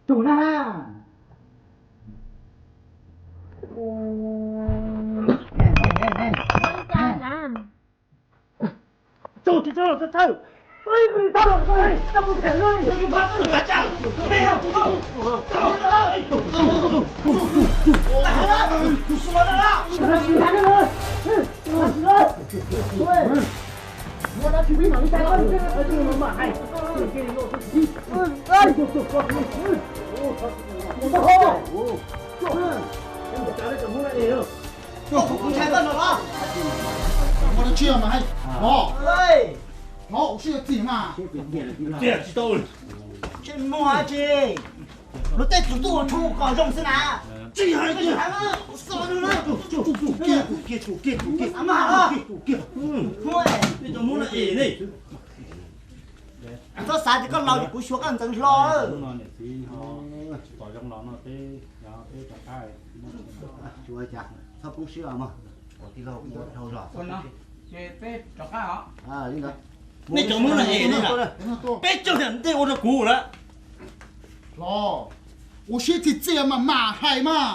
Tsum na. Tsum tsis tsum los txhawj. Ua ntshai koj no los? Ua dab tsi mas hais no? Los ua siab txias mas. Txias tsis tau. Tsis muaj dab tsi. Luag tej tus tub ua tshoob kom zoo xwb na. Tsis hais kiag. Kiag kiag kiag kiag kiag kiag kiag. Mas los. Peb cov Hmoob no es ne. Txhob xav tias koj laus ces kuv xyuas koj ntxeev hlo. Tsis pom zoo los no peb, peb rov qab. Tsis ua cas, txhob poob siab mog. Ua tij laug ua dhau zog. Ces peb rov qab os. Li ntawd. Nej cov Hmoob no es ne, peb cog niam ntej ua rau kuv lawm. Los, ua siab txias txias mas mam hais mas.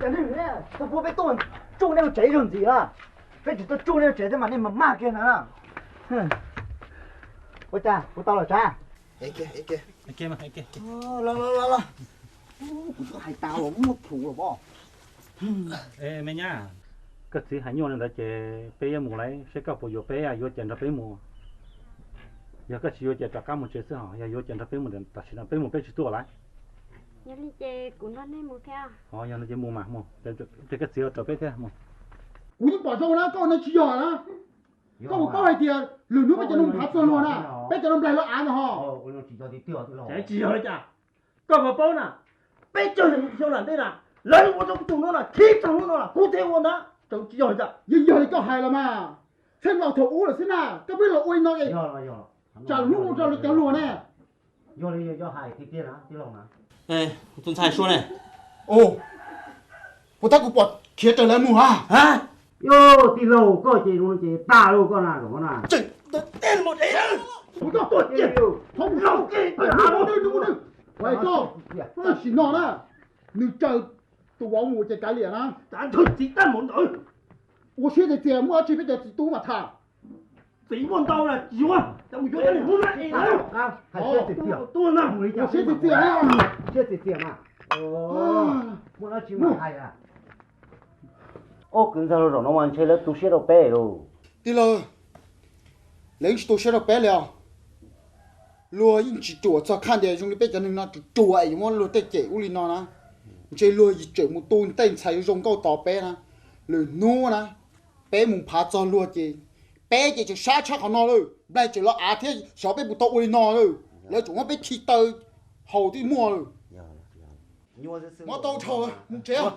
Cov neeg, tau puab peb tuaj tsuj nej lub tsev zaug ntxiv na. Peb tsis tuaj tsuj nej lub tsev thiab mas nej mas maj kiag na. Ua cas kuv tau los tsav? Los los los, kuv twb hais tas los muab plhus los pob. Me nyab, koj txiv hais nyuaj li ntawd ces peb yuav mus lawm, seb koj puas yuav peb, yuav ces nrog peb mus. Yog koj tsis yuav ces rov qab mus tsev xwb hos, yog yuav ces nrog peb mus, tam sim no peb mus peb tsis tuaj lawm. Yog li ces kuv nrog nej mus thiab. Yog no ces mus mas mus, ces koj txiv ua raws peb thiab mus. Kuv yeej pom zoo na, koj ua no tsis yog na. Koj puas paub hais tias lwm hnub peb cov no mus phav txog luag na, peb cov no nplaig lawv av ntag hos. Tsis yog li cas, koj puas paub na, peb cog xyoo nram ntej na, lawv ua rau tus no na, khib txog hnub no na, kuv thiaj ua ntag, tsis yog li cas. Yeej yog li koj hais los mas, txheej laus thaum ub lawm xwb na, koj pheej los ua li no es tsam lwm hnub ua rau lawv cov luag ne. Tus ntxhais Sua ne, puas tab kuv pom khiav raws lawv mus ha? Yog tij laug koj ces zoo ces tag lauj koj na, zoo na. Tam sim no na, nws tsaws tus vauv mus ces kav liam na. Ua siab txias txias, muaj dab tsi peb cov txiv tub mas tham. Txiv muaj ntau na, tsis yuav, mus yuav cov niag Hmoob na es na. Ua siab txias txias, siab txias txias mas. Muaj dab tsi mas hais. Ob kwv ntxawg los zaum no mas ntshe lawv tu siab rau peb lauj. Tij laug, lawv yeej tsis tu siab rau peb li os. Luag yeej tsis ruam txog khaj tias zoo li peb cov neeg no ruam ruam es yuav muab luag tej cem ub li no na. Ntshe luag tseem mus tu tej ntxhais zoo nkauj tos peb na. Lwm hnub na, peb mus phav txog luag ces, peb ces tseem sab tshaj qhov no lawm, nplaig tseem los av thiab xyov peb puas tau ua li no lawm. Lawv tseem muab peb khi taw haus twb muaj lawm. Muab tau dhau mus tsev.